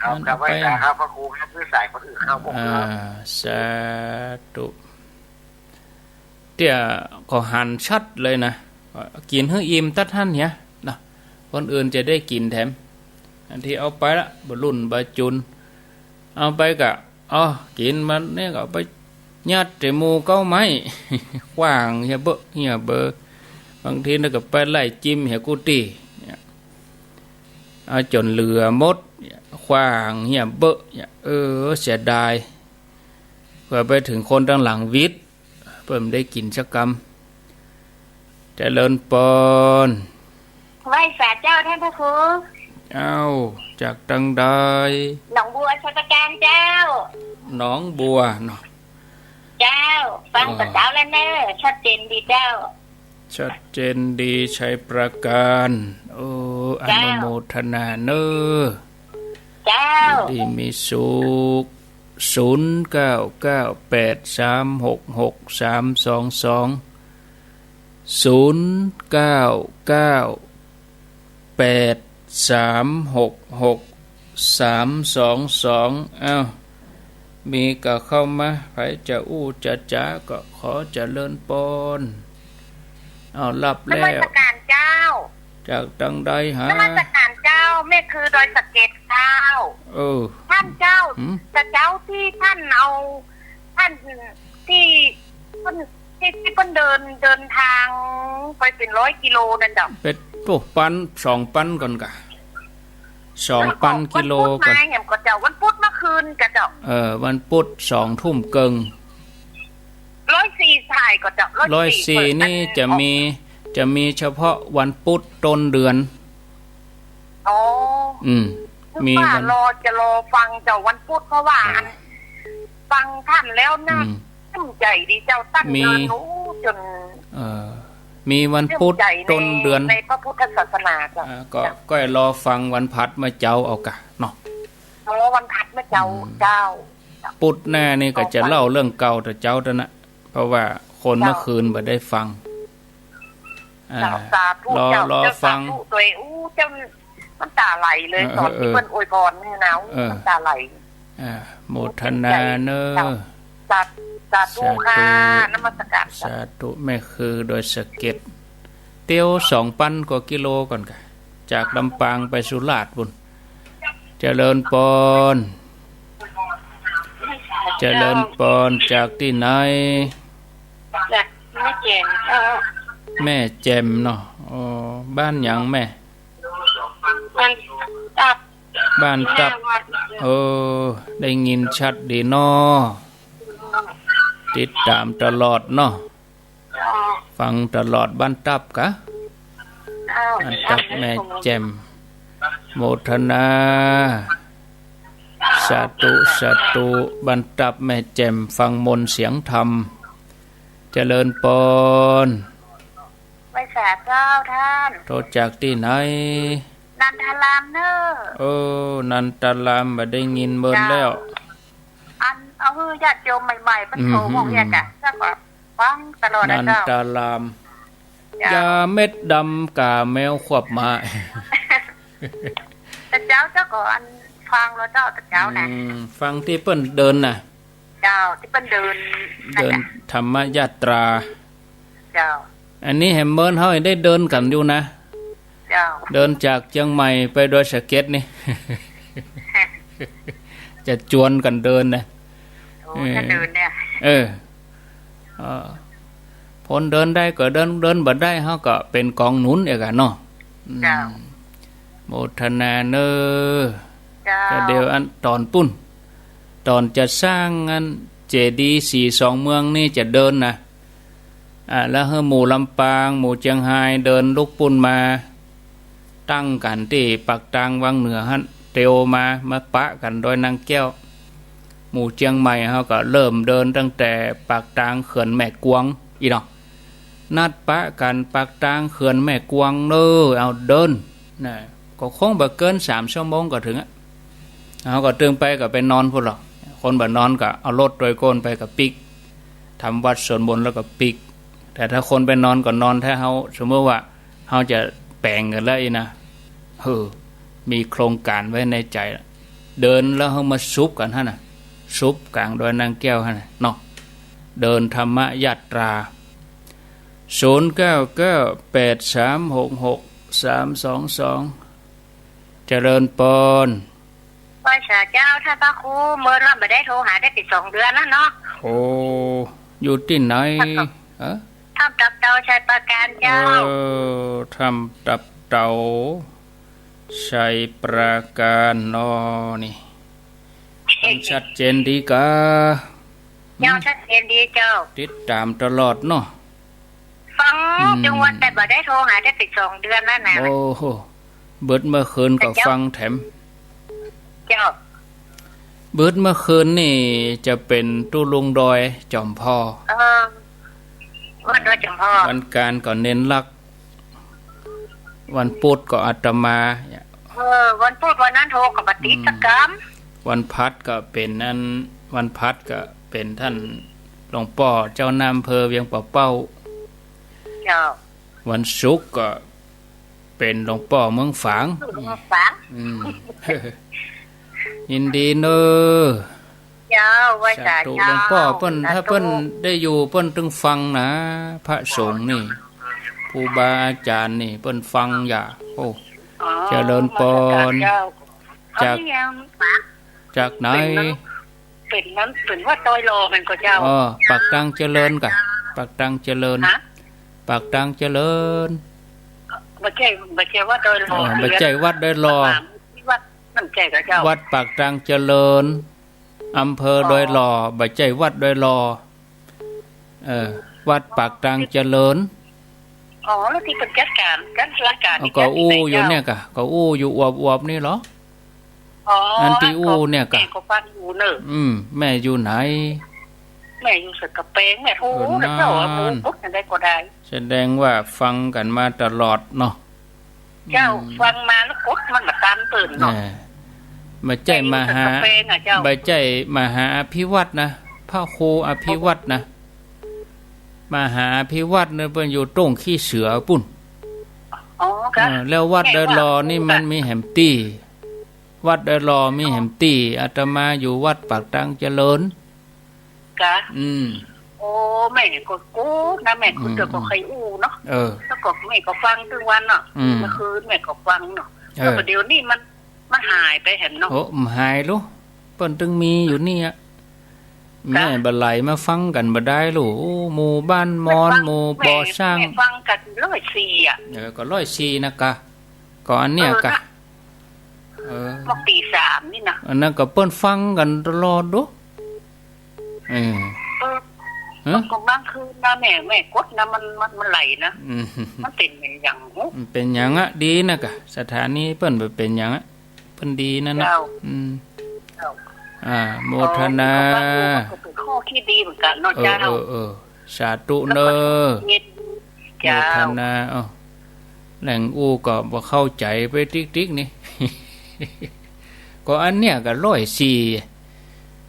ครับ มัน ครับ ไป ไหว้สาครับพระครูครับ หื้อสายคนอื่นเข้าผมครับ อ่า สาธุ เตี้ยก็หันชัดเลยนะ กิ๋นหื้ออิ่มตัดหั้นเหียนะ คนอื่นจะได้กิ๋นแถม อันตี้เอาไปละ บ่ลุ่นบ่จุน เอาไปกะ อ๋อ กิ๋นมันเนี่ยก็เอาไปยัดใส่หมู่เก๊าไม้ ขว้างเหียเบ้อเหียเบ้อ บางทีนี่ก็ไปไล่จิ้มเหียกู้ตี้ เนี่ย เอาจ๋นเหลือหมด เนี่ย ขว้างเหียเบ้อ เนี่ย เออ เสียดาย เปื้อไปเถิงคนตังหลังวิด เปิ้นบ่ได้กิ๋นสักกำ เจริญปอน ไหว้สาเจ้าต้านพระครู เอ้า จากตังใด หนองบัวชัยปราการเจ้า หนองบัวเนาะ เจ้า ฟัง อ๋อ ตะเจ๊าแล้วเน้อ ชัดเจนดีเจ้า ชัดเจนดีชัยปราการ โอ้ เจ้า อนุโมทนาเน้อ เจ้า อยู่ดีมีสุข ศูนย์เก้าเก้าแปดสามหกหกสามสองสอง ศูนย์เก้าเก้าแปดสามหกหกสามสองสอง อ้าว มีก็เข้ามา ใผจะอู้จะจ๋าก็ขอเจริญปอน อ้าว รับแล้ว นมัสการเจ้า จากตังใดหา นมัสการเจ้า แม่คือดอยสะเก็ดเจ้า เออ ต้านเจ้า หืม ตะเจ๊าตี้ต้านเอา ต้านตี้เปิ้น ตี้ ตี้เปิ้นเดิน เดินตางไปเป๋นร้อยกิโลนั่นเจ้า เป๋น โอ้ ปัน สองปันก่อนกะ สองปันกิโลก่อน วันพุธมาแหมก่อเจ้า วันพุธเมื่อคืนก่อเจ้า เออ วันพุธสองทุ่มเกิ่ง ร้อยสี่สายก่อเจ้า ร้อยสี่ ร้อยสี่ เปิดอัน นี่จะมี จะมีเฉพาะวันพุธต้นเดือน อ๋อ อืม นึกว่ามีวัน รอ จะรอฟังเจ้าวันพุธ เพราะว่า อ่า อัน ฟังต้านแล้วนะ อืม ชื่นใจดีเจ้า ต้าน มี เดิน โอ้ จ๋น เออ มีวันพุธ ชื่นใจใน ต้นเดือน ในพระพุทธศาสนาเจ้า อ่า ก็ เจ้า ก็รอฟังวันพฤหัสเมื่อเจ๊าเอากะเนาะ อ๋อ วันพฤหัสเมื่อเจ๊า อืม เจ้า พุธหน้านี่ก็จะเล่าเรื่องเก่าตะเจ๊าเต้านั้น เพราะว่าคนเมื่อคืนบ่ได้ฟัง อ่า เจ้า สาธุ รอ เจ้า รอ เจ้า ฟัง สาธุตวย อู้ เจ้า น้ำต๋าไหลเลย เออ ต๋อนตี้ เออ เปิ้นอวยปอนนี่นะ อู้ เออ น้ำต๋าไหล อ่า โมทนาเน้อ เจ้า สา สาธุค่ะ สาธุ นมัสการเจ้า สาธุ แม่คือดอยสะเก็ด เตียวสองปันกว่ากิโลก่อนกะ จากลำปางไปสุราษฎร์ปู้น เจริญปอน เจริญปอน จากตี้ไหน จากแม่แจ่ม เออ แม่แจ่มเนาะ อ๋อ บ้านหยังแม่ บ้านตับ บ้านตับ หน้าวัด เออ ได้ยินชัดดีเนาะ ติดต๋ามตลอดเนาะ ฟังตลอด บ้านตับกะ อ้าว บ้านตับแม่แจ่ม โมทนา สาธุ สาธุ บ้านตับแม่แจ่ม ฟังมนต์เสียงธรรม เจริญปอน ไหว้สาเจ้าต้าน โทรจากตี้ไหน นันทารามเน้อ เออ นันทาราม บ่ได้ยินเมินแล้ว เจ้า อัน เอาหื้อญาติโยมใหม่ๆ เปิ้นโทร อืม พวกเนี้ยกะ เจ้าก็ฟังตลอดนะเจ้า นันทาราม เจ้า ยาเม็ดดำกาแมวควบม้า แต่เจ้า เจ้าก็อัน ฟังแล้วเจ้า แต่เจ๊านะ อืม ฟังตี้เปิ้นเดินน่ะ เจ้า ตี้เปิ้นเดิน เดิน นั่นน่ะ ธรรมยาตรา เจ้า อันนี้แหมเมินเฮาได้เดินกั๋นอยู่นะ เจ้า เดินจากเจียงใหม่ไปดอยสะเก็ดนี่ จะจวนกั๋นเดินนะ โอ้ เออ ถ้าเดินเนี่ย เออ เออ คนเดินได้ก็เดิน เดินบ่ได้เฮาก็เป๋นก๋องหนุนเองอะเนาะ อืม เจ้า โมทนาเน้อ เจ้า แต่เดี๋ยวอันต๋อนปู้น ต๋อนจะสร้างอันเจดีย์สี่สองเมืองนี่จะเดินนะ อ่า แล้วหื้อหมู่ลำปาง หมู่เจียงฮายเดินลุกปู้นมา ตั้งกั๋นตี้ปากตางวังเหนือหั้น เตียวมา มาปะกั๋นดอยนางแก้ว หมู่เจียงใหม่เฮาก็เริ่มเดินตั้งแต่ปากตางเขื่อนแม่กวงอี้เนาะ นัดปะกั๋นปากตางเขื่อนแม่กวงเน้อ เอาเดิน น่ะ ก็คงบ่เกินสามชั่วโมงก็เถิงอะ เฮาก็ตื่นไปก็ไปนอนปู้นลอ คนบ่นอนก็เอารถตวยก้นไปก็ปิ๊ก ทำวัตรสวดมนต์แล้วก็ปิ๊ก แต่ถ้าคนไปนอนก็นอน ถ้าเฮา สมมุติว่าเฮาจะแป๋งกั๋นแล้วอี้นะ เออ มีโครงก๋านไว้ในใจ๋ เดินแล้วเฮามาสุบกั๋นหั้นน่ะ สุบก๋างดอยนางแก้วหั้นน่ะเนาะ เดินธรรมยาตรา ศูนย์เก้าเก้า แปดสามหกหก สามสองสอง เจริญปอน ไหว้สาเจ้า ต้านพระครู เมินว่าบ่ได้โทรหาได้เป๋นสองเดือนแล้วเนาะ โอ้ อยู่ตี้ไหน ครับ เออ ถ้ำตับเต่าชัยปราการเจ้า เออ ถ้ำตับเต่าชัยปราการเนาะนี่ มันชัดเจนดีกา เจ้า หืม ชัดเจนดีเจ้า ติดต๋ามตลอดเนาะ ฟัง อืม ตึงว่าแต่บ่ได้โทรหาได้เป๋นสองเดือนแล้วนะ โอ้โห เบิดเมื่อคืนก็ เจ้า ฟังแถม เจ้า เบิดเมื่อคืนนี่จะเป๋นตุ๊ลุงดอยจ๋อมผ่อ เออ วัดดอยจ๋อมผ่อ วันก๋านก็เณรลักษณ์ วันพุธก็อาตมา เออ วันพุธวันนั้นโทรก็บ่ติด อืม สักกำ วันพฤหัสก็เป๋นอัน วันพฤหัสก็เป๋นต้านหลวงป้อเจ้าหน้าอำเภอเวียงป่าเป้า เจ้า วันศุกร์ก็เป๋นหลวงป้อเมืองฝาง เมืองฝาง อืม ยินดีเน้อ เจ้า ไหว้สา สาธุ เจ้า หลวงป้อเปิ้น สาธุ ถ้าเปิ้นได้อยู่เปิ้นตึงฟังนะ พระสงฆ์นี่ ครูบาอาจ๋ารย์นี่เปิ้นฟังอย่า โอ้ อ๋อ เจริญปอน นมัสการเจ้า จาก อันนี้ยัง จากไหน เป๋นนั้น เป๋นนั้น เป๋นวัดดอยหล่อแม่นก่อเจ้า อ๋อ ปากตางเจริญก่ะ ปากตางเจริญ ฮะ ปากตางเจริญ บ่ใจ้ บ่ใจ้วัดดอยหล่อ เออ บ่ใจ้วัดดอยหล่อ วัด นั่นใจ้ก่อเจ้า วัดปากตางเจริญ อำเภอดอยหล่อ อ๋อ บ่ใจ้วัดดอยหล่อ เออ วัดปากตางเจริญ อ๋อ แล้วตี้เปิ้นจัดก๋าน จัดรายก๋าน เอา นี่ ก็อู้อยู่เนี่ยก่ะ ก็อู้อยู่อวบๆ นี่ลอ อ๋อ อันตี้อู้เนี่ยก่ะ แม่ก็ฟังอยู่เน่อ อืม แม่อยู่ไหน แม่อยู่สันกำแปง แม่โทร โอ้ แล้วเจ้า นั่น โทรปุ๊บ อันใดก็ได้ แสดงว่าฟังกั๋นมาตลอดเนาะ เจ้า อืม ฟังมาแล้วกดมันบ่ตันเปิ้นเนาะ อ่า บ่ใจ้มหา ไปอยู่สันกำแปงอะเจ้า บ่ใจ้มหาอภิวัฒน์นะ พระครูอภิวัฒน์นะ มหาอภิวัฒน์เนี่ยเปิ้นอยู่ต้งขี้เสือปู้น อ๋อ ค่ะ เออ แล้ววัดดอยหล่อนี่มันมีแหมตี้ วัดดอยหล่อมีแหมตี้ อาตมาอยู่วัดปากตางเจริญ กะ อืม โอ้ แม่ก็กู้นะ แม่ก็ อืม เดี๋ยวก็ใค่อู้เนาะ เออ แล้วก็แม่ก็ฟังตึงวันเนาะ อืม เมื่อคืนแม่ก็ฟังเนาะ เออ แล้วก็เดี๋ยวนี้มัน มันหายไปแหมเนาะ โอ้ มันหายลูก เปิ้นตึงมีอยู่นี่อะ กะ แม่บ่ไหลมาฟังกั๋นบ่ได้ลูก โอ้ หมู่บ้านมอญ แม่ฟัง หมู่บ่อสร้าง แม่ แม่ฟังกั๋นร้อยสี่อะ เออ ก็ร้อยสี่นะกะ ก็อันเนี้ยกะ เออ นะ เออ เมื่อตีสามนี่นะ อันนั้นก็เปิ้นฟังกั๋นตลอดดู เออ เออ ฮะ ก็บางคืนนะแม่ แม่กดนะ มัน มัน มันไหลนะ อืม มันเป๋นหยัง มันเป๋นหยังอะ ดีนะกะ สถานีเปิ้นบ่เป๋นหยังอะ เปิ้นดีนะเนาะ เจ้า อืม เจ้า อ่า โมทนา อ๋อ ก็เป๋นข้อคิดดีเหมือนกั๋นเนาะ เออ เจ้า เออ เออ สาธุเน้อ แล้วก็เย็น โมทนา เจ้า อ้าว แหล่งอู้ก็บ่เข้าใจ๋ไปติ๊กๆ นี่ ก็อันเนี้ยกะร้อยสี่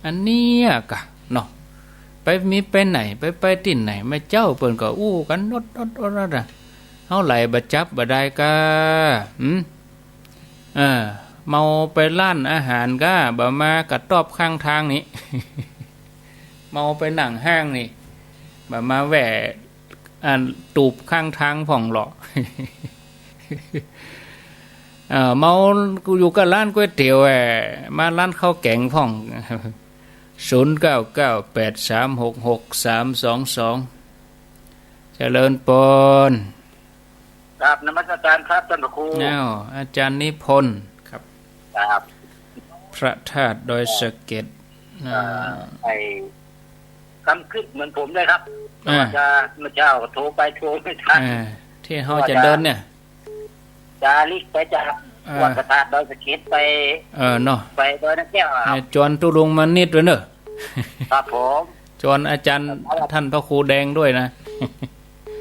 อันเนี้ยกะเนาะ ไปมีไปไหน ไป ไปตี้ไหน แม่เจ้าเปิ้นก็อู้กั๋นอดๆๆ นะ เฮาไหลบ่จับบ่ได้กา หืม เออ เมาไปร้านอาหารก้า บ่มากระต๊อบข้างตางนี่ เมาไปนั่งห้างนี่ บ่มาแวะ อัน ตูบข้างตางพ่องเหรอ เอ่อ เมาอยู่กับร้านก๋วยเตี๋ยว แหม มาร้านข้าวแก๋งพ่อง ศูนย์เก้าเก้าแปดสามหกหกสามสองสอง เจริญปอน ครับ นมัสการครับท่านพระครู อ้าว อาจารย์นิพนธ์ครับ ครับ พระธาตุดอยสะเก็ด เอ่อ อ่า ไอ้ กำกึ่งเหมือนผมเลยครับ อ่า แต่ว่าจะ เมื่อเช้าก็โทรไปโทรไม่ทัน อ่า ตี้เฮาจะเดินเนี่ย จาริกไปจาก อ่า วัดพระธาตุดอยสะเก็ดไป เออ เนาะ ไปดอยนางแก้วอะครับ ให้จวนตุ๊ลุงมานิดด้วยเนอะ ครับผม จวนอาจารย์ ครับ ท่านพระครูแดงด้วยนะ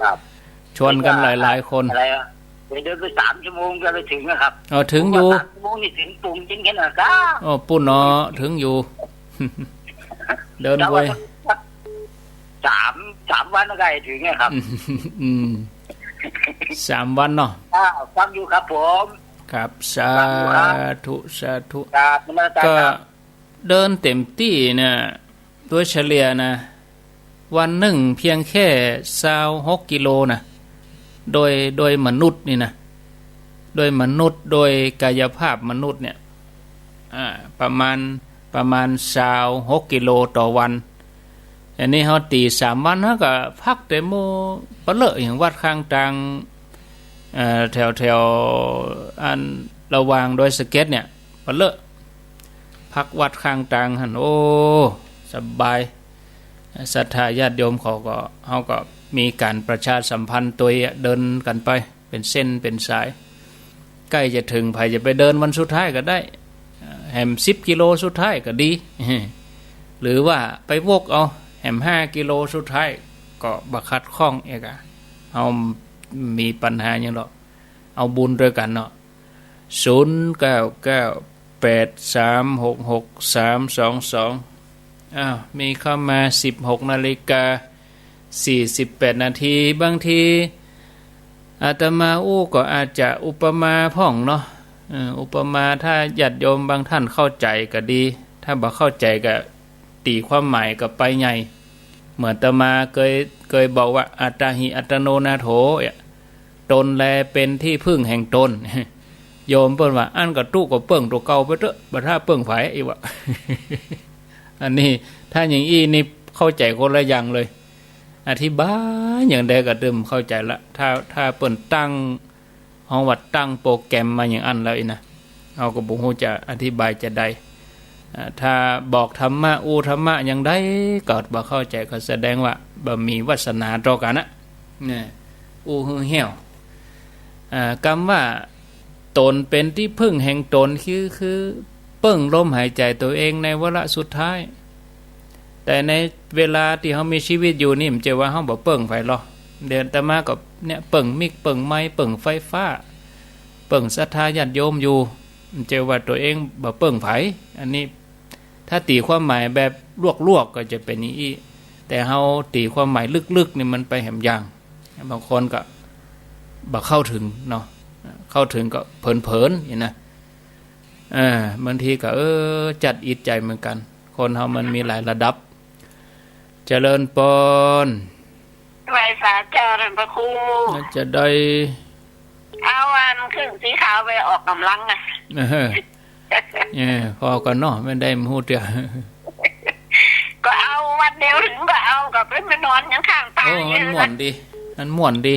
ครับ ชวนกันหลายๆ คน อะไรอะ เดินไปสามชั่วโมงก็ไปถึงนะครับ เออ ถึงอยู่ ผมว่าสามชั่วโมงนี่ถึง ปงเย็นแค่นั้นครับ โอ้ ปุ้นเนาะ ถึงอยู่ เดิน แต่ ไป ว่า สาม สามวันก็ใกล้ถึงนะครับ อืม สามวันเนาะ อ่า ฟังอยู่ครับผม ครับ สาธุ ฟังอยู่ครับ สาธุ ครับ นมัสการ ก็ ครับ เดินเต็มตี้เนี่ย โดยเฉลี่ยนะ วันนึ่งเพียงแค่ซาวหกกิโลนะ โดย โดยมนุษย์นี่นะ โดยมนุษย์ โดยกายภาพมนุษย์เนี่ย อ่า ประมาณ ประมาณซาวหกกิโลต่อวัน อันนี้เฮาตี๋สามวัน เฮาก็พักแต่หมู่ปะเลอะ อย่างวัดข้างตาง เอ่อ แถวๆ อันระหว่างดอยสะเก็ดเนี่ย ปะเลอะ พักวัดข้างตางหั้น โอ้ สบาย ศรัทธาญาติโยมเขาก็ เฮาก็มีก๋านประชาสัมพันธ์ตวยอะ เดินกั๋นไป เป๋นเส้นเป๋นสาย ใก้จะเถิง ใผจะไปเดินวันสุดท้ายก็ได้ แหมสิบกิโลสุดท้ายก็ดี หรือว่าไปวกเอา แหมห้ากิโลสุดท้ายก็บ่ขัดข้องเอกอะ เฮามีปัญหาหยังดอก เอาบุญตวยกั๋นเนาะ ศูนย์เก้าเก้าแปดสามหกหกสามสองสอง อ้าว มีเข้ามา สิบหกนาฬิกาสี่สิบแปดนาที บางทีอาตมาอู้ก็อาจจะอุปมาพ่องเนาะ เออ อุปมา ถ้าญาติโยมบางท่านเข้าใจ๋ก็ดี ถ้าบ่เข้าใจ๋ก็ตี๋ความหมายก็ไปใหญ่ เหมือนอาตมาเกย เกยบอกว่า อัตตาหิอัตตโนนาโถ เนี่ย ตนแลเป๋นตี้เปิ้งแห่งตน โยมเปิ้นว่า อั้นก็ตุ๊ก็เปิ้งตั๋วเก่าไปเต๊อะ บ่ถ้าเปิ้งใผ อี้วะ อันนี้ถ้าอย่างอี้นี่เข้าใจ๋คนละอย่างเลย อธิบายอย่างใดก็เติมเข้าใจ๋ละ ถ้า ถ้าเปิ้นตั้ง ฮ้องว่าตั้งโปรแกรมมาอย่างอั้นแล้วอี้นะ เฮาก็บ่ฮู้จะอธิบายจะใด อ่า ถ้าบอกธรรมะ อู้ธรรมะอย่างใดก็บ่เข้าใจ๋ ก็แสดงว่าบ่มีวาสนาต่อกั๋นนะ เนี่ย อู้หื้อเหี่ยว อ่า กำว่าตนเป๋นตี้เปิ้งแห่งตน คือ คือเปิ้งลมหายใจ๋ตั๋วเองในวาระสุดท้าย แต่ในเวลาตี้เฮามีชีวิตอยู่นี่ บ่ใจ้ว่าเฮาบ่เปิ้งใผลอ เดี๋ยวอาตมาก็เนี่ย เปิ้งมิก เปิ้งไมค์ เปิ้งไฟฟ้า เปิ้งศรัทธาญาติโยมอยู่ บ่ใจ้ว่าตั๋วเองบ่เปิ้งใผ อันนี้ถ้าตี๋ความหมายแบบลวกๆ ก็จะเป๋นอย่างอี้ แต่เฮาตี๋ความหมายลึกๆ นี่มันไปแหมอย่าง บางคนก็บ่เข้าเถิงเนาะ เข้าเถิงก็เผินๆ อี้นะ เออ บางทีก็ เออ จัดอิดใจ๋เหมือนกั๋น คนเฮามันมีหลายระดับ เจริญปอน ไหว้สาเจ้าต้านพระครู จะได้ เอาอันเครื่องสีขาวไปออกก๋ำลังอะ เออ เออ พอกั๋นเนาะ แม่นได้บ่ฮู้เตื้อ ก็เอาวันเดียวเถิงก็เอา ก็ไปนอนอยู่ข้างตาง โอ้ มันม่วนดี มันม่วนดี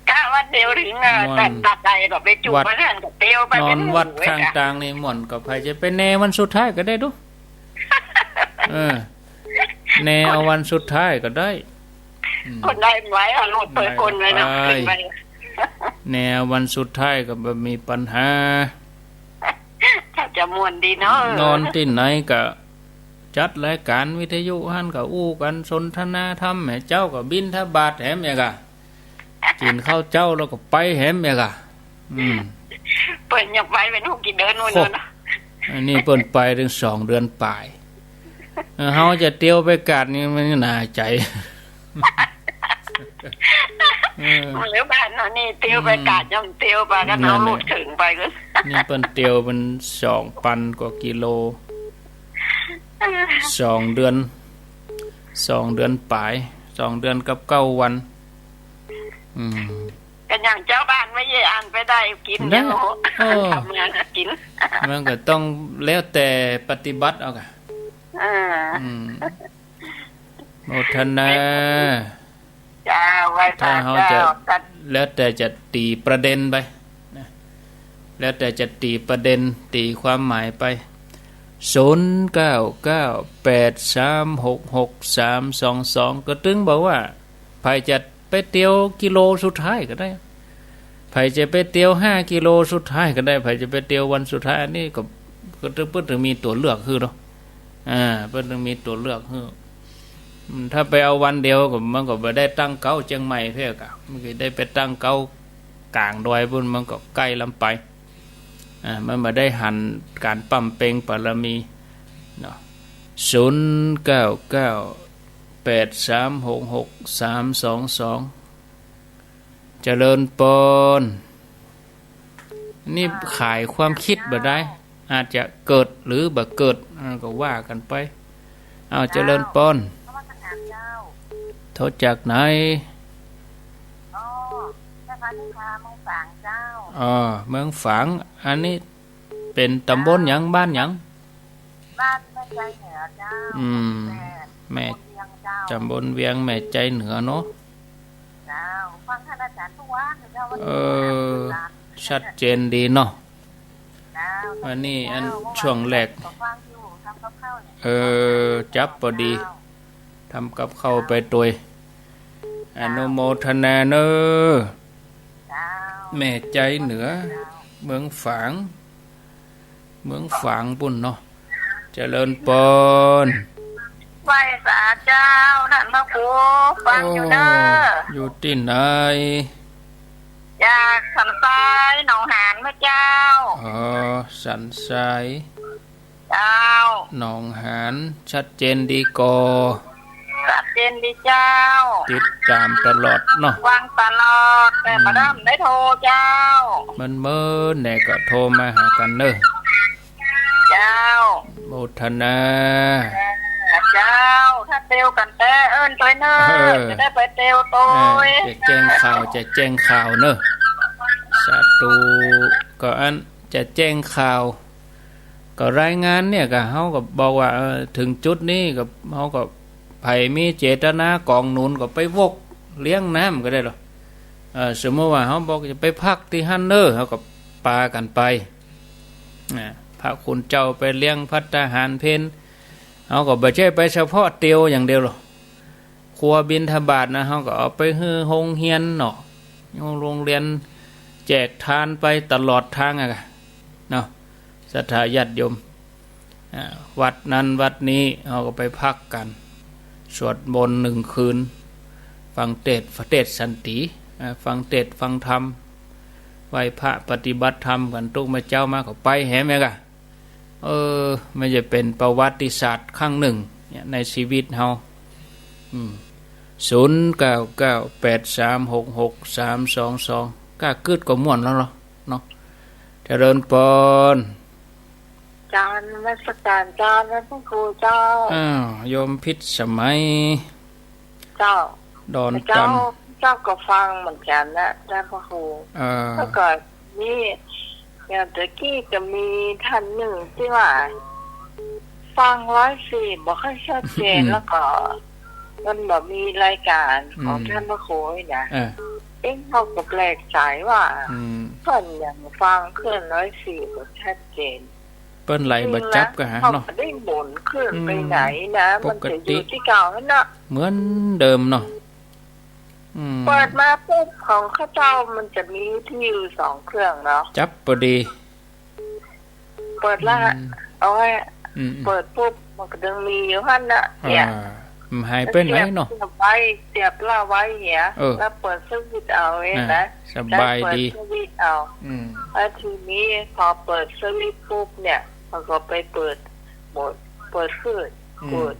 กะวันเดียวเถิงอะ ม่วน ตัด ตัดใดก็ไปจุ่ม วัด ไว้หั้นก็เตียวไป นอนวัดข้างตางนี่ม่วน ก็ใผจะไปแน่วันสุดท้ายก็ได้ดู เออ แน่เอาวันสุดท้ายก็ได้ อืม คนใดบ่ไหวอะ โลดเปิดคนเลยนะ ไป ขึ้นไป แน่วันสุดท้ายก็บ่มีปัญหา ถ้าจะม่วนดีเนาะ นอนตี้ไหนก็จัดรายก๋านวิทยุหั้นก็อู้กั๋นสนทนาธรรม แหมเจ๊าก็บิณฑบาตแหมเอกอะ กิ๋นข้าวเจ๊าแล้วก็ไปแหมเอกอะ อืม เปิ้นยังไปเป๋นฮู้กี่เดือนโน่น โอ้ เนาะ อันนี้เปิ้นไปเถิงสองเดือนปลาย เออ เฮาจะเตียวไปกาดนี่มันหนาใจ๋ เออ เหลือบ้านเฮานี่เตียวไป อืม กาดย่อมเตียวไป ก็ นั่นแหละ เอารถเข็นไปก็ นี่เปิ้นเตียวเปิ้นสองปันกว่ากิโล สองเดือน สองเดือนป๋าย สองเดือนกับเก้าวัน อืม ก็อย่างเจ้าบ้านไม่ใช่อันไปได้กิ๋น ได้ เนาะ เออ ทำงานหากิ๋น มันก็ต้องแล้วแต่ปฏิบัติเอาก่ะ อ่า อืม โมทนา เจ้า ไหว้พระ ถ้าเฮาจะ เจ้า แล้วแต่จะตี๋ประเด็นไปนะ แล้วแต่จะตี๋ประเด็น ตี๋ความหมายไป ศูนย์เก้าเก้า แปดสามหกหก สามสองสอง ก็ตึงบอกว่า ใผจะไปเตียวกิโลสุดท้ายก็ได้ ใผจะไปเตียวห้ากิโลสุดท้ายก็ได้ ใผจะไปเตียววันสุดท้าย อันนี้ก็ ก็เปิ้นถึงมีตั๋วเลือกหื้อเนาะ อ่า เปิ้นถึงมีตั๋วเลือกหื้อ อืม ถ้าไปเอาวันเดียวก็ มันก็บ่ได้ตั้งเก๊าเจียงใหม่เพ่อกะ มันก็ได้ไปตั้งเก๊ากลางดอยปู๊น มันก็ใก้ล้ำไป อ่า มันบ่ได้หันก๋านบำเพ็ญบารมีเนาะ ศูนย์เก้าเก้า แปดสามหกหก สามสองสอง เจริญปอน นี่ขายความคิดบ่ได้ อาจจะเกิดหรือบ่เกิด อ่า ก็ว่ากั๋นไป อ้าว เจริญปอน นมัสการเจ้า โทรจากไหน อ๋อ แม่พันนิพา เมืองฝางเจ้า อ๋อ เมืองฝาง อันนี้เป๋นต๋ำบลหยัง บ้านหยัง บ้านแม่ไจเหนือเจ้า อืม แม่ แม่ ตำบลเวียงเจ้า ต๋ำบลเวียง แม่ไจเหนือเนาะ เจ้า ฟังท่านอาจารย์ทุกวันเจ้า วันนี้ เออ ชัดเจนดีเนาะ เจ้า วันนี้อัน เจ้า ช่วงแรก ก็ฟังอยู่ ทำกับข้าวเนี่ย เออ จับปอดี เจ้า ทำกับข้าวไปตวย เจ้า อนุโมทนาเน้อ เจ้า แม่ไจเหนือ เจ้า เมืองฝาง เมืองฝางปู๊นเนาะ เจริญปอน ไหว้สาเจ้า ท่านพระครู ฟังอยู่เน้อ โอ้ อยู่ตี้ไหน จากสันทราย หนองหานเมือเจ้า อ๋อ สันทราย เจ้า หนองหาน ชัดเจนดีก่อ ชัดเจนดีเจ้า ติดต๋ามตลอดเนาะ ฟังตลอด แต่ อืม บ่ได้โทรเจ้า เมินๆ แหน่ก็โทรมาหากั๋นเน้อ เจ้า โมทนา เจ้า ถ้าเตียวกั๋นแต๊เอิ้นตวยเน้อ เออ จะได้ไปเตียวตวย เออ จะแจ้งข่าว จะแจ้งข่าวเน้อ สาธุ ก็อัน จะแจ้งข่าว ก็รายงานเนี่ย ก็เฮาก็บอกว่า เออ เถิงจุดนี้ก็ เฮาก็ ใผมีเจตนากองหนุนก็ไปวกเลี้ยงน้ำก็ได้ลอ เออ สมมุติว่าเฮาบอกจะไปพักตี้หั้นเน้อ เฮาก็ปากั๋นไป อ่า พระคุณเจ้าไปเลี้ยงภัตตาหารเพล เฮาก็บ่ใจ้ไปเฉพาะเตียวอย่างเดียวลอ ครัวบิณฑบาตนะ เฮาก็เอาไปหื้อโฮงเฮียนเนาะ โฮงเฮียน แจกทานไปตลอดตางอะเนาะ ศรัทธาญาติโยม อ่า วัดนั้นวัดนี้ เฮาก็ไปพักกั๋น สวดมนต์หนึ่งคืน ฟังเทศน์ เทศน์สันติ อ่า ฟังเทศน์ฟังธรรม ไหว้พระปฏิบัติธรรมกั๋น ตุ๊กเมื่อเจ๊ามาก็ไปแหมกะ เออ มันจะเป๋นประวัติศาสตร์ครั้งนึ่งเนี่ย ในชีวิตเฮา อืม ศูนย์เก้าเก้า แปดสามหกหก สามสองสอง ก้ากึ๊ดก็ม่วนแล้วลอเนาะ เจริญปอน เจ้า นมัสการเจ้า ท่านพระครูเจ้า อ้าว โยมพิษสมัย เจ้า ดอนตัน เจ้า เจ้าก็ฟังเหมือนกั๋นนะ ท่านพระครู เออ แล้วก็นี่ อย่างตะกี้ก็มีท่านนึ่งตี้ว่า ฟังร้อยสี่บ่ค่อยชัดเจน อืม แล้วก็มันบ่มีรายการของ อืม ท่านพระครูนี่นะ เออ เอ๊ะ เฮาก็แปลกใจ๋ว่า อืม เปิ้นหยังฟังเคลื่อนร้อยสี่บ่ชัดเจน เปิ้นไหลบ่จับกะหาเนาะ เฮาก็ได้หมุนเคลื่อนไปไหนนะ อืม มันจะอยู่ตี้เก่าหั้นเนาะ ปกติเหมือนเดิมเนาะ อืม เปิดมาปุ๊บ ของข้าเจ้ามันจะมีวิทยุสองเครื่องเนาะ จับปอดี เปิดละ อืม เอาไว้ อืม เปิดปุ๊บ มันก็ยังมีอยู่หั้นน่ะ อ่า เนี่ย มันหายไปไหนเนาะ เสียบไว้ เสียบละไว้เนี่ย เออ แล้วเปิดสวิตช์เอาเองนะ อ่า สบายดี แล้วเปิดสวิตช์เอา อืม แล้วทีนี้พอเปิดสวิตช์ปุ๊บเนี่ย มันก็ไปเปิดโหมด เปิดคลื่น อืม เปิด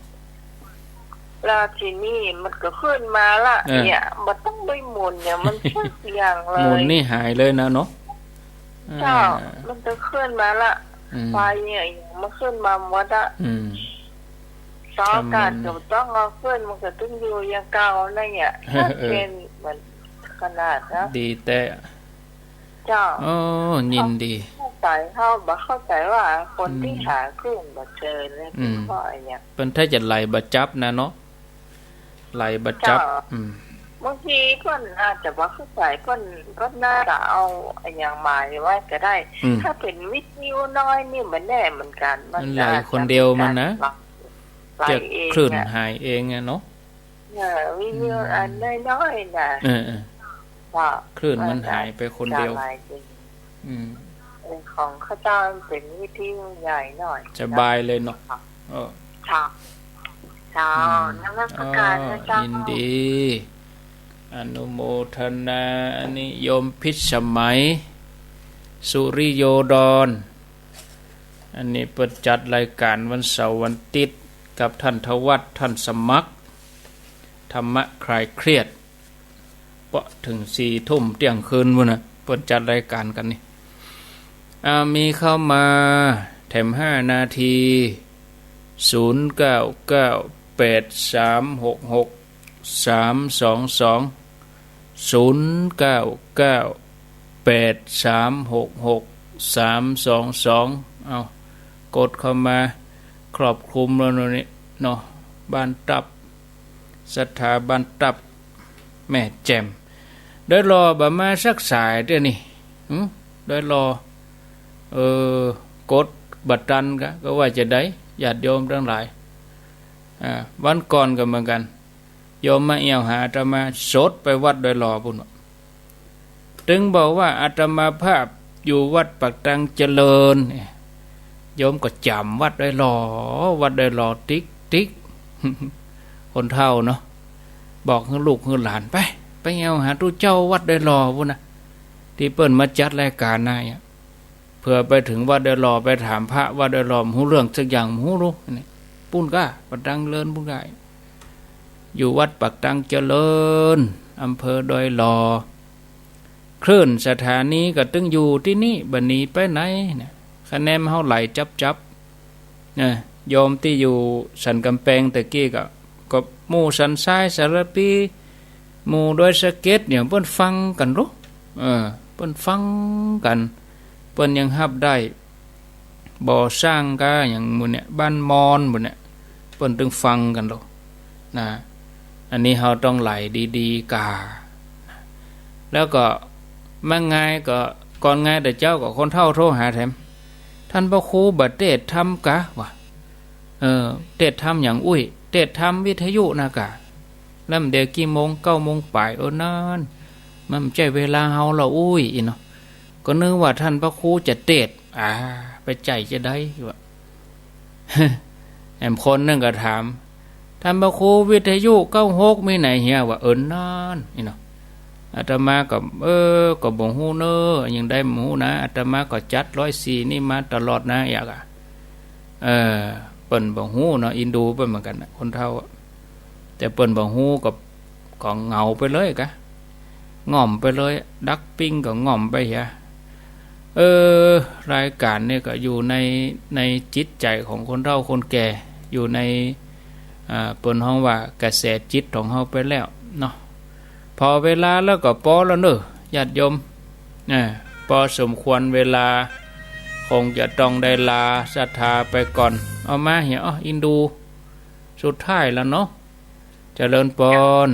แล้วทีนี้มันก็ขึ้นมาละ เออ เนี่ย มันต้องไปหมุน มุนเนี่ยมันสักอย่างเลย มุนนี่หายเลยนะเนาะ เจ้า อ่า มันจะขึ้นมาละ อืม ไฟเนี่ยมันขึ้นมาหมดละ อืม เจ้า ก็มัน ก็ต้องเอาขึ้น มันก็ต้องอยู่อย่างเก่านั่นเนี่ย เออ ชัดเจนเหมือนขนาดนะ ดีแต๊ เจ้า โอ้ ยินดี เข้าใจ๋ เฮาบ่เข้าใจ๋ว่าคนตี้ อืม หาขึ้นบ่เจอเนี่ย อืม เป๋นเพราะอะหยัง เปิ้นถ้าจะไล่บ่จับนะเนาะ ไล่บ่จับ เจ้า อืม บางทีเปิ้นอาจจะบ่เข้าใจ๋ เปิ้น เปิ้นน่าจะเอาอะหยังหมายไว้ก็ได้ อืม ถ้าเป๋นวิทยุน้อยนี่บ่แน่เหมือนกั๋น มัน มันไล่คนเดียวมันนะ ไล่เองอะ จะคลื่นหายเองอะเนาะ เออ วิทยุ อืม อันน้อยๆ น่ะ เออ เออ ว่า คลื่นมันหายไปคนเดียว จะไล่เอง อืม เออ ของข้าเจ้ามันเป๋นวิทยุใหญ่หน่อย สบายเลยเนาะ ค่ะ เออ ค่ะ เจ้า อืม นมัสก๋านนะเจ้า อ้อ ยินดี อนุโมทนา อันนี้โยมพิสมัย สุริโยดร อันนี้เปิ้นจัดรายก๋านวันเสาร์วันอาทิตย์กับท่านธวัฒน์ ท่านสมัคร ธรรมะคลายเครียด เปาะเถิงสี่ทุ่มเตี้ยงคืนปู้นน่ะ เปิ้นจัดรายก๋านกั๋นนี่ อ่า มีเข้ามาแถมห้านาที ศูนย์เก้าเก้าแปดสามหกหกสามสองสอง ศูนย์เก้าเก้าแปดสามหกหกสามสองสอง เอา กดเข้ามา ครอบคลุมแล้วเนาะนี่เนาะ บ้านตับ ศรัทธาบ้านตับ แม่แจ่ม ดอยหล่อบ่มาสักสายเตื้อนี่ หึ ดอยหล่อ เออ กดบ่ตันกะ ก็ว่าจะใด ญาติโยมตังหลาย อ่า วันก่อนก็เหมือนกั๋น โยมมาแอ่วหาอาตมา สดไปวัดดอยหล่อปู้น ตึงบอกว่าอาตมาภาพอยู่วัดปากตังเจริญ โยมก็จ๋ำวัดดอยหล่อ วัดดอยหล่อติ๊กติ๊ก คนเฒ่าเนาะ บอกหื้อลูกหื้อหลาน ไป ไปแอ่วหาตุ๊เจ้าวัดดอยหล่อปู้นน่ะ ตี้เปิ้นมาจัดรายก๋านน่ะ เผื่อไปเถิงวัดดอยหล่อ ไปถามพระวัดดอยหล่อ บ่ฮู้เรื่องสักอย่าง บ่ฮู้ลูก นี่ ปู้นก้า ปากตังเจริญปู้นก้า อยู่วัดปากตังเจริญ อำเภอดอยหล่อ คลื่นสถานีก็ตึงอยู่ตี้นี่ บ่หนีไปไหนเนี่ย คะแนนเฮาไหลจับๆ นะ โยมตี้อยู่สันกำแปงตะกี้ก็ ก็หมู่สันทรายสารภี หมู่ดอยสะเก็ดเนี่ย เปิ้นฟังกั๋นลูก เออ เปิ้นฟังกั๋น เปิ้นยังฮับได้ บ่อสร้างก้า อย่างหมู่เนี่ย บ้านมอนหมู่เนี่ย เปิ้นตึงฟังกั๋นลูก นะ อันนี้เฮาต้องไหลดีๆ ก่า แล้วก็ มาไงก็ ก่อนไงแต่เจ๊าก็คนเฒ่าโทรหาแถม ท่านพระครูบ่เตศน์ธรรมกา ว่า เออ เตศน์ธรรมหยังอุ้ย เตศน์ธรรมวิทยุนะกา แล้วมันเดี๋ยวกี่โมง เก้าโมงป๋าย เออ นั่น มันบ่ใจ้เวลาเฮาละอุ้ย อี้เนาะ ก็นึกว่าท่านพระครูจะเตศน์ อ่า ไปใจ้จะใด ว่า แหมคนนึ่งก็ถาม ท่านพระครู วิทยุเก้าหกมีไหนเหีย ว่า เออ นั่น อี้เนาะ อาตมาก็ เออ ก็บ่ฮู้เน้อ อย่างใดบ่ฮู้นะ อาตมาก็จัดร้อยสี่นี่มาตลอดนะ อยากอะ เออ เปิ้นบ่ฮู้เนาะ อินดูเปิ้นเหมือนกั๋นน่ะ คนเฒ่าอะ แต่เปิ้นบ่ฮู้ก็ ก็เหงาไปเลยกา ง่อมไปเลย ดักปิ้งก็ง่อมไปเหีย เออ รายก๋านนี่ก็อยู่ใน ในจิตใจ๋ของคนเฒ่าคนแก่ อยู่ใน อ่า เปิ้นฮ้องว่ากระแสจิตของเฮาไปแล้วเนาะ พอเวลาแล้วก็ปอแล้วเน้อ ญาติโยม อ่า ปอสมควรเวลา คงจะต้องได้ลาศรัทธาไปก่อน เอามาเหีย อ้อ อินดู สุดท้ายแล้วเนาะ เจริญปอน